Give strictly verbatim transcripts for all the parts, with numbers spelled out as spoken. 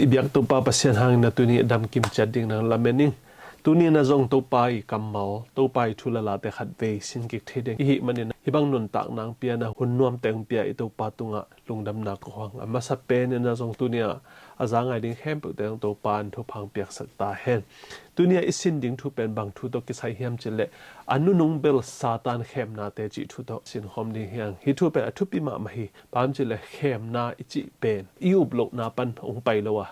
I biak Topa Pasian hangin na tuni a damkim ciat ding nang lamen ing. Tuni na zong Topa i kammal, Topa i thu lalate khat vei sin kik thei ding i hih manin hih bang nuntak nang pia na hun nuam teng pia i Topa tungah lungdamna ka huang. A masa penin na zong tuni a a za ngai ding khempeuh teng Topa in thupha piaksak ta hen. Tuni a i sin ding thu pen bang thu tawh kisai hiam cileh a nunung bel Satan khemnate cih thu tawh sin khawm ding hiang. Hih thu pen a thupi mahmah hi. Bang cileh khemna i cih pen i up lohna pan hong pai lo a,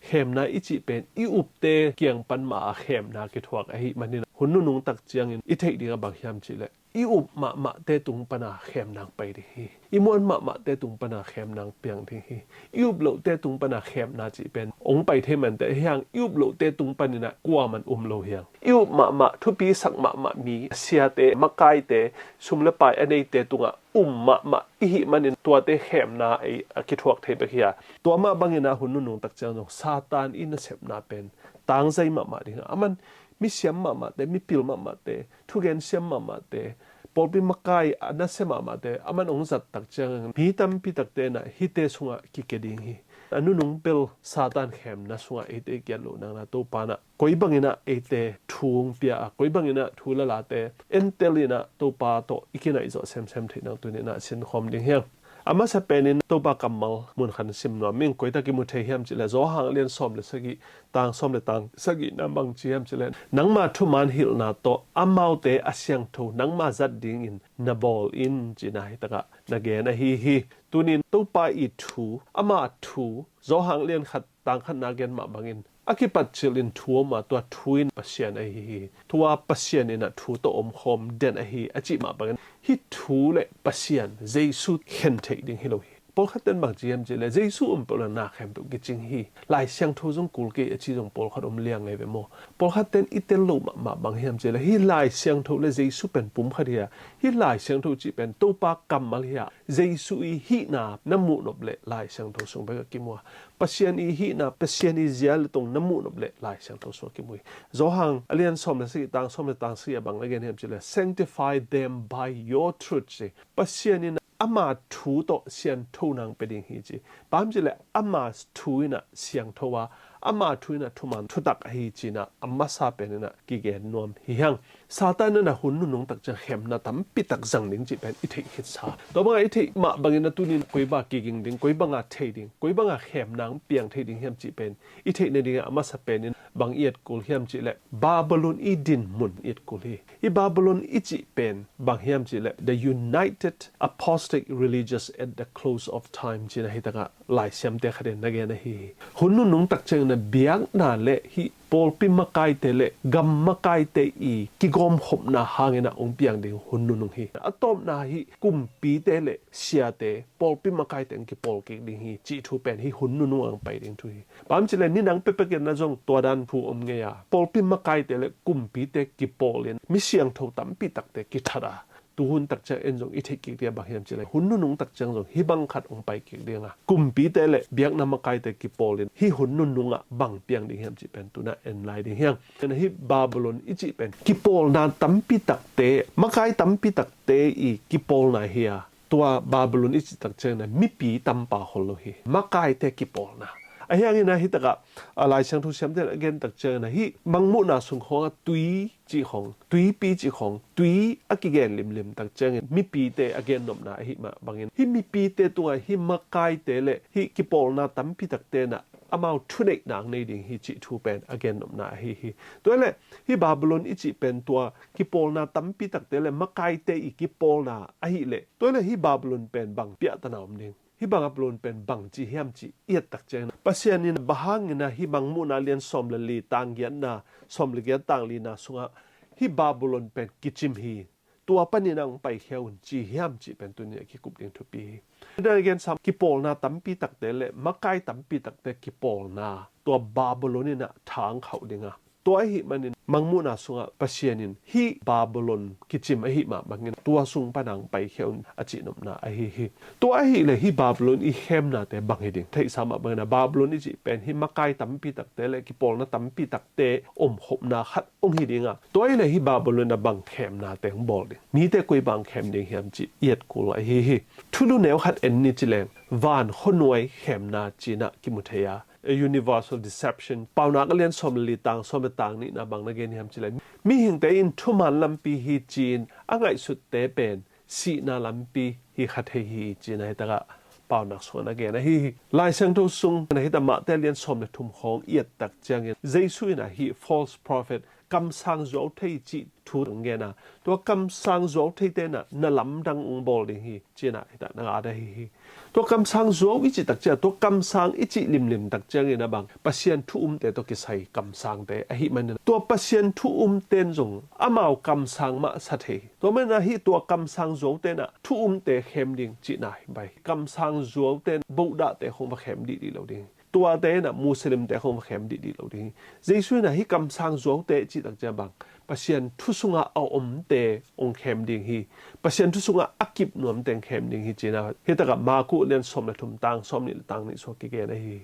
khemna i cih pen i upte kiang pan mah a khemna kithuak ahih manin hun nunung tak ciangin i theih ding a bang hiam cileh i up mahmahte tung pana khemna pai ding hi. I muan mahmahte tung pana khemna piang ding hi. I up lohte tung pana khemna cih pen hong pai thei mante hiang, i up lohte tung paninah kuaman um lo hiang. I up mahmah, thupi sak mahmah mi, siate, makaite, sum le pai a neite tungah um mahmah i hih manin tuate khemna ei a kithuak thei bek hi a. Tua mah banginah hun nunung tak ciang zong Satan i nasepna pen tangzai mahmah ding a, aman misiam mahmahte, mipil mahmahte, thugen siam mahmahte, pawlpi makai a nasia mahmahte aman hong zat tak ciangin mi tampi takte inah hihte sungah kike ding hi. A nunung bel Satan khemna sungah eite i kiat loh nangna Topa inah koi banginah eite thu hong pia a, koi banginah thu lalate entel inah Topa tawh i kinaih zawh semsem theih nang tuni inah sin khawm ding hiang. A masa penin Topa kammal munkhan sim nuam ing. Koitak i mu thei hiam cileh Johan lian sawm le sagih, tang sawm le tang sagihna bang ci hiam cileh nangma thuman hilhna tawh amaute a siangtho nangma zat dingin na bawl in cina hitakah na gen ahi hi. Tunin Topa i thu, ama thu, Johan lian khat tang khatna gen mah bangin a kipatcilh in thu om a, tua thu in Pasian ahi hi. Tua Pasian inah thu tawh omkhawm den ahi a cih mah bangin hih thu le Pasian Jesu khen theih ding hi lo hi. Pawlkhatten bang ci hiam cileh Jesu om peuh le na khempeuh kicing hi. Lai Siangtho zong kul kei a ci zong pawlkhat om liang ngei ve maw? Pawlkhatten i tel loh mahmah bang hiam cileh hih Lai Siangtho le Jesu pen pum khat hi a, hih Lai Siangtho cih pen Topa kammal hi a, Jesu i hihna na muhnop le Lai Siangtho sung bek a kimu a, Pasian i hihna, Pasian i zia le tong na muhnop le Lai Siangtho sung a kimu hi. Johan a lian sawm le sagih tang sawm le tang sagih a bang na gen hiam cileh sanctify them by your truth ci. Pasian in ama thu tawh siangtho nang pe ding hi ci. Bang cileh ama thu inah siangtho a, ama thu inah thuman thutak ahi cinah a masa pen inah kigen nuam hi hiang. Satan inah hun nunung tak ciang khemna tampi tak zang ding cih pen i theih khitsa. Tua banga i theih mah bangin a tunin koi banga kiging ding, koi banga thei ding, koi banga khemna piang thei ding hiam cih pen i theih nadingah a masa penin bang i et kul hiam cihleh Babylon i dinmun i et kul hi. Hih Babylon i cih pen bang hiam cihleh the United Apostate Religious at the Close of Time cina hitakah laisiamte khatin na gen ahi hi. Hun nunung tak ciangin a biakna le hih pawlpi makaite le gam makaite i kigawmkhopna hangin a hong piang ding hun nunung hi. A tawpna hih kumpite le siate pawlpi makaite hong kipawl kik ding hi cih thu pen hih hun nunung ang pai ding thu hi. Bang hiam cihleh ni nang pekpek in a zong tua dan thu om ngei a, pawlpi makaite le kumpite kipawl in mi siangtho tampi takte kithat a, tuhun tak ciang en zong i theih kik ding a bang hiam cihleh hun nunung tak ciang zong hih bang khat hong pai kik ding a, kumpite le biakna makaite kipawl in hih hun nunung ah bang piang ding hiam cih pen tuna en lai ding hiang. Hih Babylon i cih pen kipawlna tampi takte, makai tampi takte i kipawlna hi a, tua Babylon i cih tak ciangin a mipi tampa khol lo hi. Makaite kipawlna. Ahi hangin a hitakah a Lai Siangtho siamte in a gen tak ciangin a hih mangmuhna sung khawng a tui cih khawng, tuipi cih khawng, tui a kigen limlim tak ciangin mipite a gennopna ahi mah bangin hih mipite tungah hih makaite le hih kipawlna tampi takte in a amau thuneihna nei ding hi cih thu pen a gennopna ahi hi. Tua le hih Babylon i cih pen tua kipawlna tampi takte le makaite i kipawlna ahih leh tua le hih Babylon pen bang piahtana om ding? Hih Babylon pen bang ci hiam cih i et tak ciangin Pasian in bang hangin a hih mangmuhna lian sawm le li tang giatna, sawm le giat tang lina sungah hih Babylon pen kicim hi, tua panin ang paikhia un ci hiam cih pen tuni a kikup ding thupi hi. Then again, sam kipawlna tampi takte le makai tampi takte kipawlna tua Babylon in a thang khauh ding a, tua ahih manin mangmuhna sungah Pasian in hih Babylon kicim ahih mah bangin tua sung pan ang paikhia un a cihnopna ahi hi. Tua ahih leh hih Babylon i khemnate bang hi ding? Theihsa mah bangin a Babylon i cih pen hih makai tampi takte le kipawlna tampi takte omkhopna khat hong hi ding a, tua ahih leh hih Babylon a bang khemnate hong bawl ding? Mite koi bang khem ding hiam cih i et kul ahi hi. Thulu neu khat en ni ci leng, van khuanuai khemna cina kimu thei a, universal deception. Paunak a lian sawm le li tang sawm le tang nihna bang na gen hiam cileh, mihingte in thuman lampi hi ci-in a ngaihsutte pen sihna lampi hi kha thei hi ci-in a hitakah paunak sungah na gen ahi hi. Lai Siangtho sung na hitakah Mate lian sawm le thum khawng i et tak ciangin Jesu in a hi false prophet, kamsang zuau thei cih thu ong gen a, tua kamsang zuau thei tenah na lamdang ong bawl ding hi ci-in a hitakah na at ahi hi. Tua kamsang zuau i cih tak ciang, tua kamsang i cih limlim tak ciangin a bang Pasian thu umte tawh kisai kamsangte ahi manin tua Pasian thu umten zong amau kamsang mah sa thei. Tua manin a hi tua kamsang zuau tenah thu umte khem ding cihna hi bai. Kamsang zuau ten Buddhate khong va khem dihdih lo ding. Tuate inah Muslimte khong va khem dihdih lo ding hi. Jesu inah hi kamsang zuaute cih tak ciang bang Pasian thu sungah a omte ong khem ding hi. Pasian thu sungah a kip nuamte ong khem ding hi ci-in a hitakah Maku lian sawm le thum tang sawm nih le tang nih sungah kigen ahi hi.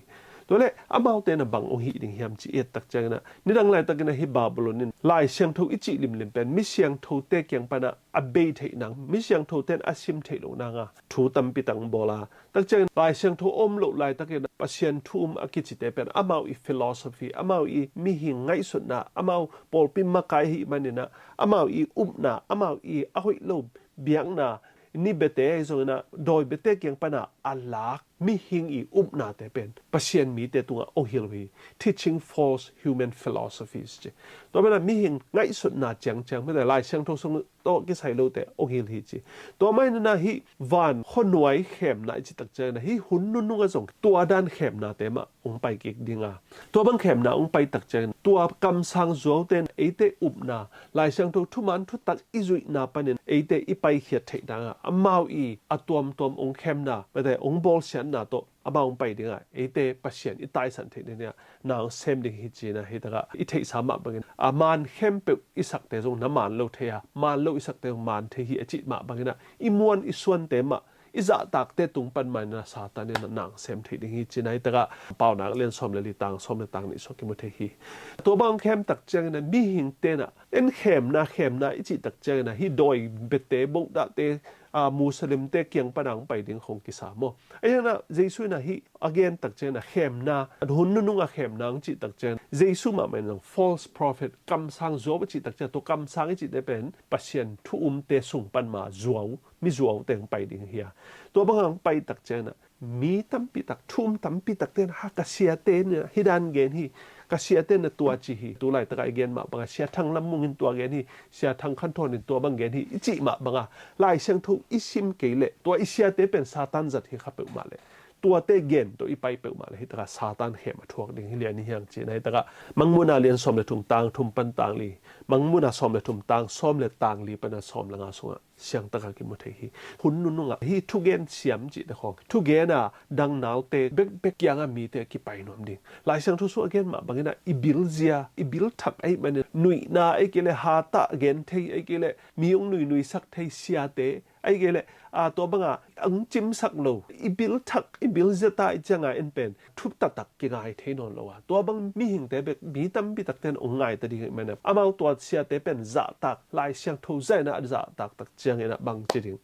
Tuale amaute na bang ong hih ding hiam ci i et tak ciangin a, nidang laitakin a hi Babylon in Lai Siangtho i cih limlim pen mi siangthote kiang panah a bei theih nang, mi siangthote in a sim theih loh nanga thu tampi tak ong bawl a, tak ciangin Lai Siangtho a om loh laitakin Pasian thu um a kicite pen amau i philosophy, amau i mihing ngaihsutna, amau pawlpi makai ahi manin a, amau i upna, amau i a hoih lo biakna, ni biate ahi zongin a dawi biate kiang panah a lak mihing i upnate pen Pasian mite tungah ong hilh hi. Teaching false human philosophies ci. Tua manin a mihing ngaihsutna ciangciang mite Lai Siangtho sung tawh kisai lote ong hilh hi ci. Tua manin a hi van khuanuai khemna i cih tak ciangin a hi hun nunung a zong tua dan khemnate mah ong pai kik ding a, tua bang khemna ong pai tak ciangin tua kamsang zuaute in eite upna, Lai Siangtho thuman thutak i zuihna panin eite i paikhiat theih dang a, amau i a tuamtuam ong khemna, mate ong bawlsiatna tawh amau ong pai ding a, eite Pasian i taisan theih ding a na ong sem ding hi ci-in a hitakah i theihsa mah bangin a man khempeuh i sakte zong na man lo thei a, man lo i sakte zong man thei hi a cih mah bangin a i muan i suante mah i zahtakte tung pan mah in a Satan in a na ong sem thei ding hi ci-in a hitakah Paunak lian sawm le li tang sawm le tang nih sungah kimu thei hi. Tua bang khem tak ciangin a mihingte in a en khemna, khemna i cih tak ciangin a hi dawi biate, Buddhate, a, Muslimte kiang panah ong pai ding khong kisa maw? Ahi hangin a Jesu in a hi a gen tak ciangin a khemna, hun nunung a khemna ong cih tak ciangin Jesu mahmah in zong false prophet, kamsang zuau a cih tak ciang tua kamsang i cihte pen Pasian thu umte sung pan mah zuau, mi zuaute ong pai ding hi a. Tua bang a ong pai tak ciangin a mi tampi tak, thu um tampi takte in ha ka siate in a hi dan gen hi, ka siate in a tua ci hi, tu laitakah i gen mah bang a Sia Thang Lam Mung in tua gen hi, Sia Thang Khan Thawn in tua bang gen hi i cih mah bang a Lai Siangtho i sim kei leh tua i siate pen Satan zat hi kha peuhmah leh tuate gen tawh i pai peuhmah leh hitakah Satan khem a thuak ding hi lian hi hang ci-in a hitakah Mangmuhna lian sawm le thum tang thum pan tang li, Mangmuhna sawm le thum tang sawm le tang li pan a sawm le nga sungah siangtak a kimu thei hi. Hun nunung a hi thugen siam cihte khong, thugen a dang naute bekbek kiangah mite kipai nuam ding. Lai Siangtho sung a gen mah bangin a i bilzia, i bil thak ahi manin nuihna ahi kei leh hatah gen thei, ahi kei leh mi ong nuinuisak thei siate, ahi kei leh, a, tua bang a ong cimsak lo, i bil thak, i bilzia ta i ciang a en pen thup taktak kingai thei nawn lo a, tua bang mihingte bek mi tampi takte in ong ngai ta ding ahi manin a amau tua siate pen zahtak, Lai Siangtho zah in a zahtak tak ciangin a bang ci ding?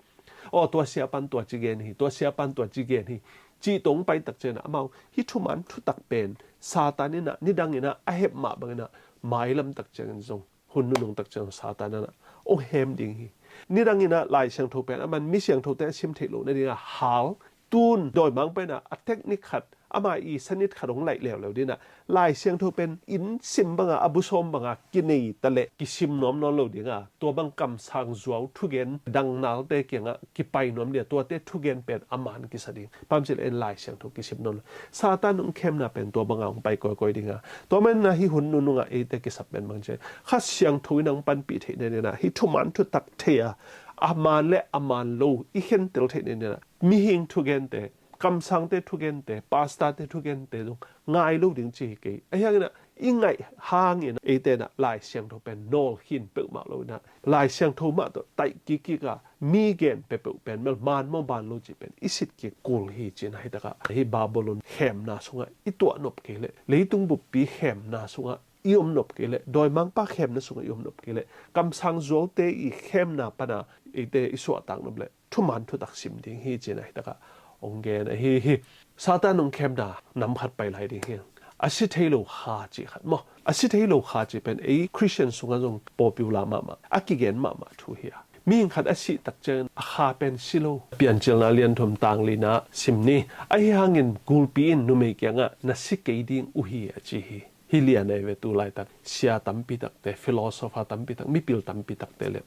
Aw, tua sia pan tua ci gen hi, tua sia pan tua ci gen hi, cih tawh ong pai tak ciangin a amau hi thuman thutak pen Satan in a nidang in a a hep mah bangin a mailam tak ciangin zong, hun nunung tak ciang Satan in a ong hem ding hi. Nidang in a Lai Siangtho pen aman mi siangthote a sim theih loh nading a hal, tun dawimangpa in a a teknik khat, ama i sanit khat ong laih leuleu ding a, Lai Siangtho pen inn sim bang a, a bu sawm bang a kinei ta leh kisim nuam nawn lo ding a, tua bang kamsang zuau thugen dang naute kiangah kipai nuam ding a, tuate thugen pen a man kisa ding. Bang hang hiam cih leh en Lai Siangtho kisim nawn lo. Satan ong khemna pen tua bang a ong pai kawikawi ding a. Tua manin a hi hun nunung a eite kisap pen bang ci, Kha Siangtho in ong panpih theih nading a, hi thuman thutak thei a, a man le a man lo i khentel theih nading a, mihing thugente, kamsangte thugente, pastorte thugente zong ngai lo ding ci hi kei. Ahi hangin a i ngaih hangin eite in a Lai Siangtho pen nawl khin peuhmah lo in a, Lai Siangtho mah tawh taih kikkik a mi gen peuhpeuh pen mel man maw man lo cih pen i sit kik kul hi ci-in a hitakah hi Babylon khemna sungah i tuah nop kei leh, leitung buppi khemna sungah i om nop kei leh, dawimangpa khemna sungah i om nop kei leh, kamsang zuaute i khemna pan a eite i suahtak nop leh thuman thutak sim ding hi ci-in a hitakah ong gen ahi hi. Satan hong khemna nam khat pai lai ding hi. A si thei lo kha cih khat maw? A si thei lo kha cih pen ei Christian sungah zong popular mahmah, a kigen mahmah thu hi a. Mihing khat a sih tak ciangin a kha pen si lo. Piancilna lian thum tang lina sim ni. Ahi hangin gulpi in numei kiangah na si kei ding uh hi a ci hi. Hi lian ahi ve, tu laitak sia tampi takte, philosopher tampi tak, mipil tampi takte le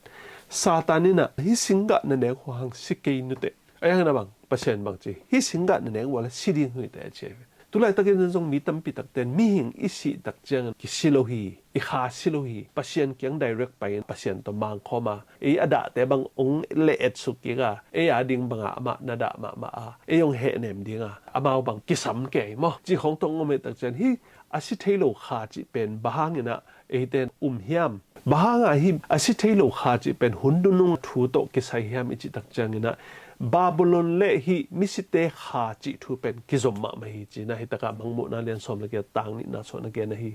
Satan in ah hih singgah na neng uh hang si kei nuteh. Ahi hangin a bang, Pasian bang ci, hih singgah na neng uh a le si ding uh hi teh a ci ahi ve. Tu laitakin zong mi tampi takte in mihing i sih tak ciangin kisi lo hi, i kha si lo hi, Pasian kiang direct pai in Pasian tawh mangkhawm a, ei a dahte bang hong le etsuk kik a, ei a ding bangah amah na dah mahmah a, ei hong hehnem ding a, amau bang kisam kei maw, cih khawng tawh hong om hi tak ciangin hih a si thei lo kha cih pen bang hangin ah eite in um hiam? Bang hangah hih a si thei lo kha cih pen hun nunung thu tawh kisai hiam i cih tak ciangin ah Babylon le hih misite kha cih thu pen kizom mahmah hi ci-in ah hih takah Mangmuhna lian sawm le giat tang nihna sungah na gen ahi.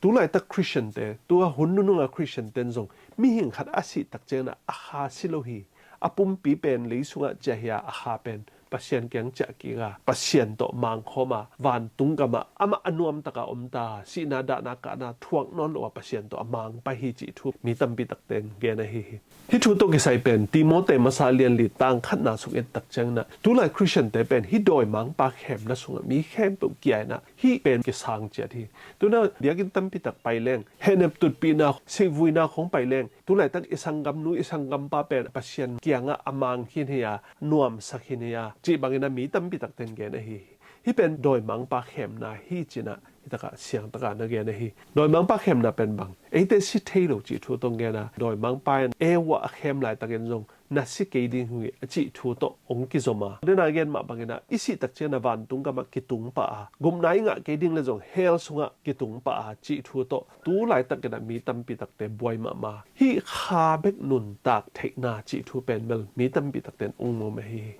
Tu laitak Christian te, tua hun nunung a Christian te in zong mihing khat a sih tak ciangin ah a kha si lo hi. A pumpi pen lei sungah ciah hi a, a kha pen Pasian kiang ciah kik a, Pasian tawh mangkhawm a, vantung gamah amah a nuam taka om ta, sihna dahna kahna thuak nawn lo a Pasian tawh a mang pai hi cih thu mi tampi takte in gen ahi hi. Hih thu tawh kisai pen Timote masa lian li tang khatna sung et tak ciangin ah tu lai Christian te pen hih dawimangpa khemna sungah mi khempeuh kia in ah hih pen kisang ciat hi. Tu-in ah biakinn tampi tak pai leng, hehnep tutpihna, sikvuina khawng pai leng, tu laitak i sanggamnu i sanggampa pen Pasian kiangah a mang khin hi a, nuamsak khin hi a, cih bangin ah mi tampi takte in gen ahi hi. Hih pen dawimangpa khemna hi ci-in ah hih takah siangtakah na gen ahi. Dawimangpa khemna pen bang, eite si thei lo cih thu tawh hong gen a, dawimangpa in Eva a khem laitakin zong na si kei ding uh hi a cih thu tawh hong kizom a, dena gen mah bangin ah i sih tak ciangin ah vantung gamah kitung pah a, gupna i ngah kei ding le zong hell sungah kitung pah a cih thu tawh tu laitakin ah mi tampi takte buai mahmah. Hih kha bek nuntak theihna cih thu pen bel mi tampi takte in hong nuam ahi hi.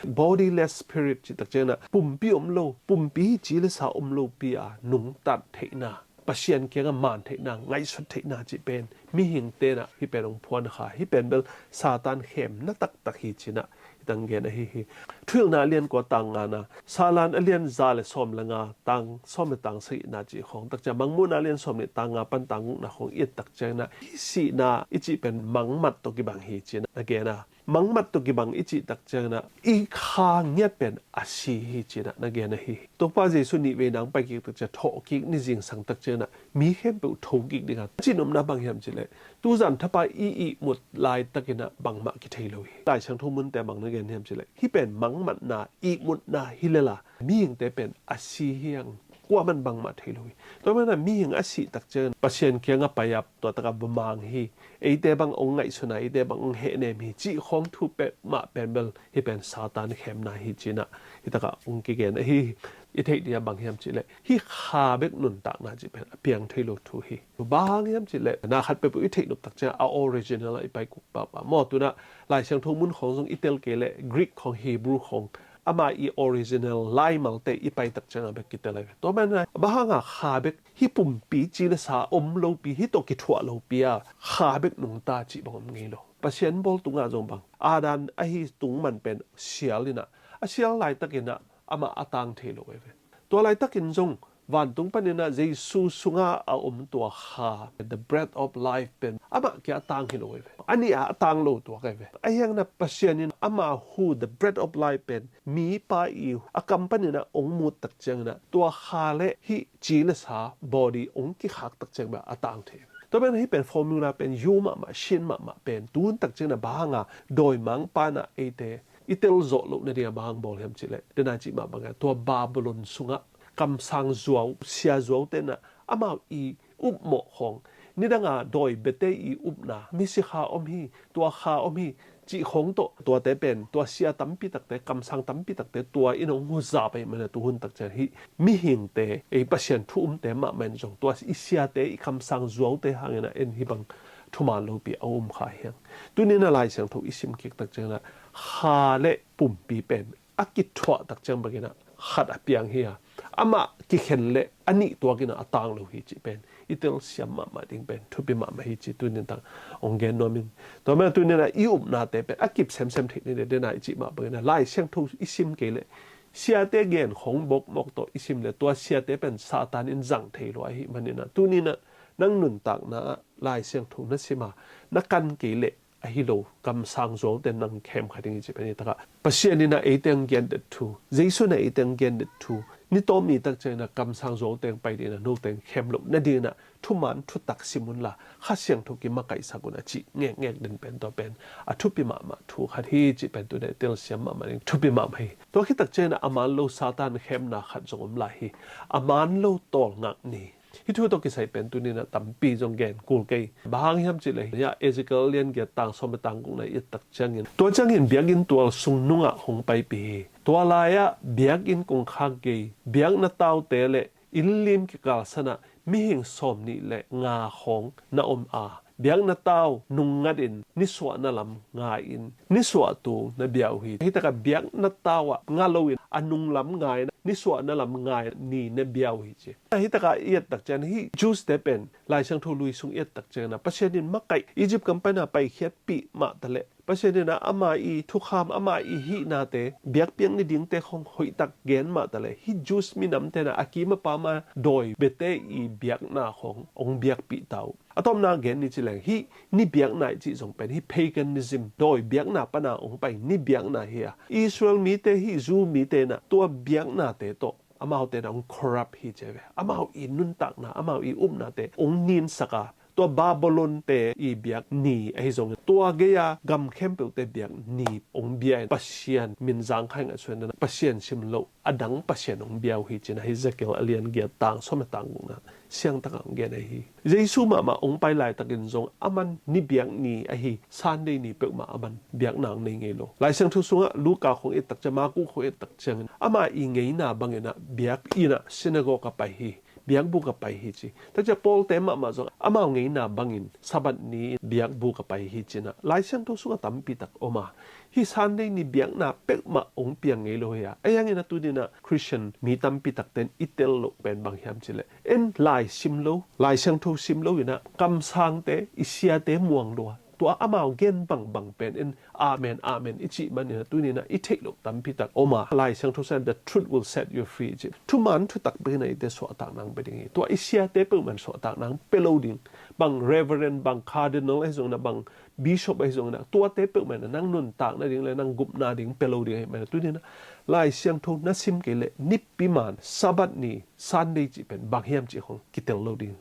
Bodiless spirit cih tak ciangin ah pumpi om lo, pumpi hi ci le sa om lopi a nungtat theihna, Pasian kiangah man theihna, ngaihsut theihna cih pen mihingte in ah hih pen hong phuan kha, hih pen bel Satan khemna taktak hi ci-in ah hih tang gen ahi hi. Thuhilhna lian kua tang ngana, Salan a lian za le sawm le nga tang sawm le tang sagihna cih khawng tak ciang, Mangmuhna lian sawm le tang nga pan tang gukna khawng i et tak ciangin ah hih sihna i cih pen mangmat tawh kibang hi ci-in ah na gen a, mangmat tawh kibang i cih tak ciangin ah i kha ngiat pen a si hi ci-in ah na gen ahi hi. Topa Jesu nih vei nang pai kik tak ciang thawh kik ni zingsang tak ciangin ah mi khempeuh tho kik ding a, a cihnopna bang hiam cih leh tuzan thapa i ihmut laitakin ah bangmah kithei lo hi. Lai Siangtho munte bang na gen hiam cih leh hih pen mangmatna, ihmutna hi lel a, mihingte pen a si hi hang, kuaman bangmah thei lo hi. Tua manin ah mihing a sih tak ciangin Pasian kiangah pai a, tua takah va mang hi, eite bang hong ngaihsun a, eite bang hong hehnem hi cih khawng thu peuhmah pen bel hih pen Satan khemna hi ci-in ah hih takah hong kigen ahi hi. I theih ding a bang hiam cih leh hih kha bek nuntakna cih pen a piang thei lo thu hi. Bang hang hiam cih leh na khat peuhpeuh i theih nop tak ciang a original ah i pai kuk pahpah maw. Tu-in ah Lai Siangtho mun khawng zong i tel kei leh Greek khawng, Hebrew khawng, ama i original laimalte i pai tak ciangah bek kitel ahi ve. Tua manin ah bang hangah kha bek, hih pumpi ci le sa om lopi, hih tawh kithuah lopi a kha bek nungta cih bang om ngei lo. Pasian bawl tungah zong bang, Adam ahi tung man pen sial in ah, a sial laitakin ah amah a tang thei lo ahi ve. Tua laitakin zong vantung panin ah Jesu sungah a om tua kha, the bread of life pen amah kia a tang hi lo ahi ve. A nih ah a tang lo tuak ahi ve. Ahi hangin ah Pasian in amah hu, the bread of life pen mipa i a kam panin ah hong mut tak ciangin ah tua kha le hih ci le sa body hong kikhak tak ciang bek a tang thei. Tua pen hih pen formula pen yu mahmah, shin mahmah pen tuhun tak ciangin ah bang hanga dawimangpa in ah eite i tel zawh loh nading a bang hang bawl hiam cih leh, dena cih mah bangin ah tua Babylon sungah kamsang zuau, sia zuaute in ah amau i upmawh khawng, nidanga dawi biate i upna, misikha om hi, tua kha om hi cih khawng tawh, tuate pen tua sia tampi takte, kamsang tampi takte tua in hong huza pai manin ah tuhun tak ciang hih mihingte, ei Pasian thu umte mahmah in zong tua i siate, i kamsang zuaute hangin ah en hih bang thuman lopi a um kha hi hang. Tuni in ah Lai Siangtho i sim kik tak ciangin ah kha le pumpi pen a kithuah tak ciang bangin ah khat a piang hi a, amah kikhen le a nih tuakin ah a tang lo hi cih pen i telsiam mahmah ding pen thupi mahmah hi ci tuni in tang hong gen nuam ing. Tua manin ah tuni in ah i upnate pen a kip semsem theih ni le, dena i cih mah bangin ah Lai Siangtho i sim kei leh Siate gen khong bokmok tawh i sim le tua siate pen Satan in zang thei lua ahih manin ah, tuni-in ah nang nuntakna ah Lai Siangtho na sim a, na kan kei leh ahi lo, kamsang zuaute nang khem kha ding hi ci pen hi takah, Pasian in ah eite hong gendet thu, Jesu in ah eite hong gendet thu, ni tawm ni tak ciangin ah kamsang zuaute hong pai dingin ah note hong khem loh nadingin ah thuman thutak sim unla, Kha Siangtho kimakaihsak un a cih ngekngek den pen tua pen a thupi mahmah thu khat hi cih pen tuni-in ah i telsiam mahmah ding thupi mahmah hi. Tua khit tak ciangin ah a man lo Satan khemna khat zong om lai hi. A man lo tawlngak ni. Hih thu tawh kisai pen tuni-in ah tampi zong gen kul kei. Bang hang hiam cih leh, hiah Ezekiel a lian giat tang sawm le tang gukna i et tak ciangin, tua ciangin biakinn tual sung nungah hong paipih hi. Tua lai-ah biakinn kongkhak gei, biakna taute le inn lim kikalsan ah mihing sawmnih le nga khawng na om a, biakna tau nung ngatin nisuahna lam nga-in nisuah tung na bia uh hi. Hih takah biakna tau ah nga loin a nung lam nga-in nisuahna lam nga-in ni na bia uh hi ci. Hih takah i et tak ciangin hih Jews-te pen Lai Siangtho lui sung i et tak ciangin ah Pasian in makaih, Egypt gam pan a paikhiatpih mah taleh, Pasian in ah ama i thukham, ama i hihnate, biakpiak ni dingte khong hoihtak gen mah taleh, hih Jews minamte in ah a kim a pam a dawi biate i biakna khong hong biakpih ta uh. A tawpna gen ni ci leng, hih ni biakna i cih zong pen hih paganism, dawi biakna pan a hong pai ni biakna hi a, Israel mite, hih Jew mite in ah tua biaknate tawh amaute in ah hong corrupt hi ci ve. Amau i nuntakna, amau i upnate hong ninsak a, tua Babylon-te i biak ni ahi zongin, tua gei-a gam khempeuhte biak ni hong bia in, Pasian min zangkhai ngaihsun in ah Pasian sim loh a dang pasian hong bia uh hi ci-in ah Ezekiel a lian giat tang sawm le tang gukna siangtak ah hong gen ahi hi. Jesu mahmah hong pai laitakin zong aman ni biak ni ahi Sunday ni peuhmah aman biakna hong nei ngei lo. Lai Siangtho sungah Luka khong i et tak ciang, Marku khong i et tak ciangin ama i ngeina bangin ah biakinn ah, synagogue ah pai hi, biakbuk ah pai hi ci. Tua ciang Paul-te mahmah zong amau ngeina bangin Sabbath ni biakbuk ah pai hi ci-in ah Lai Siangtho sungah tampi tak om a, hih Sunday ni biakna peuhmah hong piang ngei lo hi a. Ahi hangin ah tuni-in ah Christian mi tampi takte in i tel loh pen bang hiam cih leh, en lai sim lo, Lai Siangtho sim lo in ah kamsangte, i siate muang lua, tua amau gen bangbang pen in amen, amen i cih manin ah tuni-in ah i theih loh tampi tak om a. Lai Siangtho sungah, "The truth will set you free," i cih. Thuman thutak bek in ah eite suahtakna hong pia ding hi. Tua i siate peuhmah in suahtakna hong pia lo ding. Bang reverend, bang cardinal ahi zongin ah, bang bishop ahi zongin ah, tuate peuhmah in ah nang nuntak nading le nang gupna ding pia lo ding ahih manin ah tuni-in ah Lai Siangtho na sim kei leh nipi man Sabbath ni, Sunday cih pen bang hiam cih khong kitel lo ding.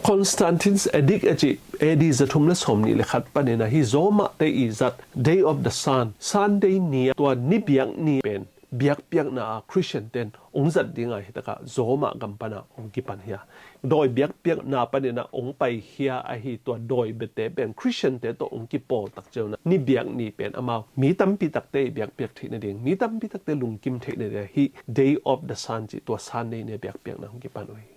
Constantine's Edict a cih, A D za thum le sawmnih le khat panin ah hih Rome-te i zat Day of the Sun, Sunday ni, tua ni biak ni pen biakpiakna a Christian-te in hong zat ding a, hih takah Rome gam pan ah hong kipan hi a. Dawi biakpiakna panin ah hong paikhia ahi tua dawi biate pen Christian-te tawh hong kipawl tak ciangin ah ni biak ni pen amau mi tampi takte i biakpiak theih nading, mi tampi takte lungkim theih nading ah hih Day of the Sun cih tua Sunday ni biakpiakna hong kipan uh hi.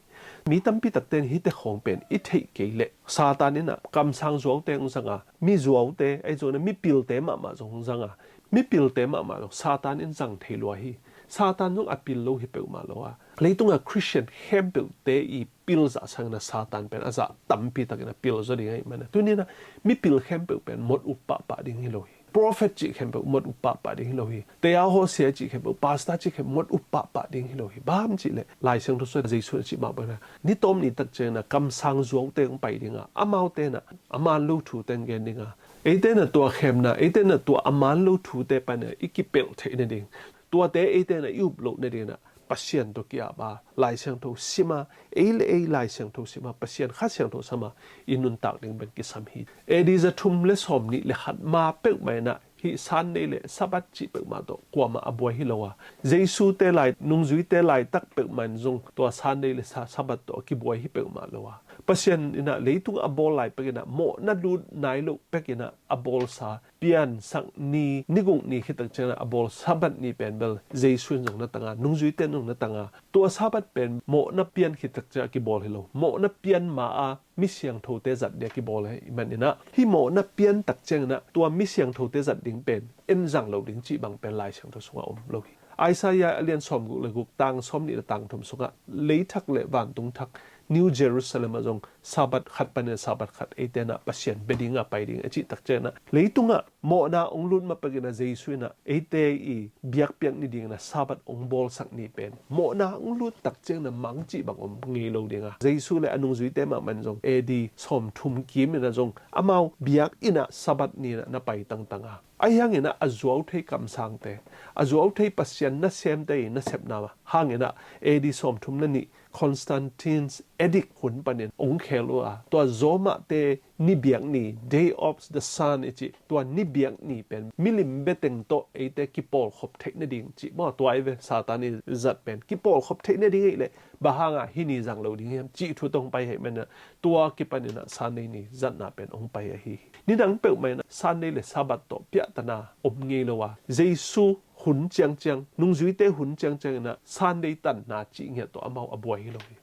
Mi tampi takte in hihte khong pen i theih kei leh, Satan in ah kamsang zuaute hong zang a, mi zuaute, ahi zongin ah mipilte mahmah zong hong zang a, mipilte mahmah zong Satan in zang thei lua hi. Satan zong a pil lo hi peuhmah lo a, leitungah Christian khempeuhte i pil zah sangin ah Satan pen a zah tampi takin a pil zaw ding ahih manin ah tuni-in ah mipil khempeuh pen mot up pahpah ding hi lo hi. Prophet cih khempeuh mot up pahpah ding hi lo hi. Tayahawsia cih khempeuh, pastor cih khempeuh mot up pahpah ding hi lo hi. Bang hang hiam cih leh Lai Siangtho sungah Jesu in a cih mah bangin ah, ni tawm ni tak ciangin ah kamsang zuaute hong pai ding a, amaute in ah a man lo thute hong gen ding a, eite in ah tua khemna, eite in ah tua a man lo thute panin ah i kipelh theih nading, tuate eite in ah i up loh nadingin ah Pasian tawh ki-ap a, Lai Siangtho sim a, ei le ei Lai Siangtho sim a, Pasian Kha Siangtho sam a, i nuntak ding pen kisam hi. A D za thum le sawmnih le khat ma peuhmah in ah hih Sunday le Sabbath cih peuhmah tawh kuamah a buai hi lo a, Jesu-te lai, nungzuite laitak peuhmah in zong tua Sunday le Sa-, Sabbath tawh a kibuai hi peuhmah lo a, Pasian in ah leitung a bawl lai pekin ah mawhna lut nai loh pekin ah a bawlsa, piansak ni, ni guk ni khit tak ciangin ah a bawl Sabbath ni pen bel Jesu in zong na tang a, nungzuite in zong na tang a, tua Sabbath pen mawhna pian khit tak ciangin a kibawl hi lo. Mawhna pian ma-a mi siangthote zat dingin a kibawl ahih manin ah, hih mawhna pian tak ciangin ah tua mi siangthote zat ding pen en zang lo ding cih bang pen Lai Siangtho sungah om lo hi. Isaiah a lian sawmguk le guk, tang sawmnih le tang thum sungah, lei thak le vantung thak New Jerusalem ah zong Sabbath khat panin Sabbath khat eite in ah Pasian bia ding a pai ding a cih takciangin ah, leitungah mawhna hong lut ma pakin ah Jesu in ah eite i biakpiak ni dingin ah Sabbath hong bawlsak ni pen mawhna hong lut takciangin ah mang cih bang om ngei lo ding a, Jesu le a nungzuite mahmah in zong A D sawmthum kim in ah zong amau biakinn ah Sabbath ni in ah na pai tangtang a, ahi hangin ah a zuau thei kamsangte, a zuau thei Pasian nasemte i nasepna hangin ah A D sawmthum le nih Constantine's edict hun panin hong khel uh a, tua Rome-te ni biakni, Day of the Sun i cih, tua ni biakni pen milim bia teng tawh eite kipawlkhop theih nading cih maw, tua i ve Satan i zat pen kipawlkhop theih nading ahih leh bang hangah hih ni zang lo ding hiam cih thu tawh hong pai ahih manin ah tua kipanin ah Sunday ni zatna pen hong pai ahi hi. Nidang peuhmah in ah Sunday le Sabbath tawh piahtana om ngei lo a, Jesu hun ciangciang, nungzuite hun ciangciang in ah Sunday tanna cih ngiat tawh amau a buai hi lo hi.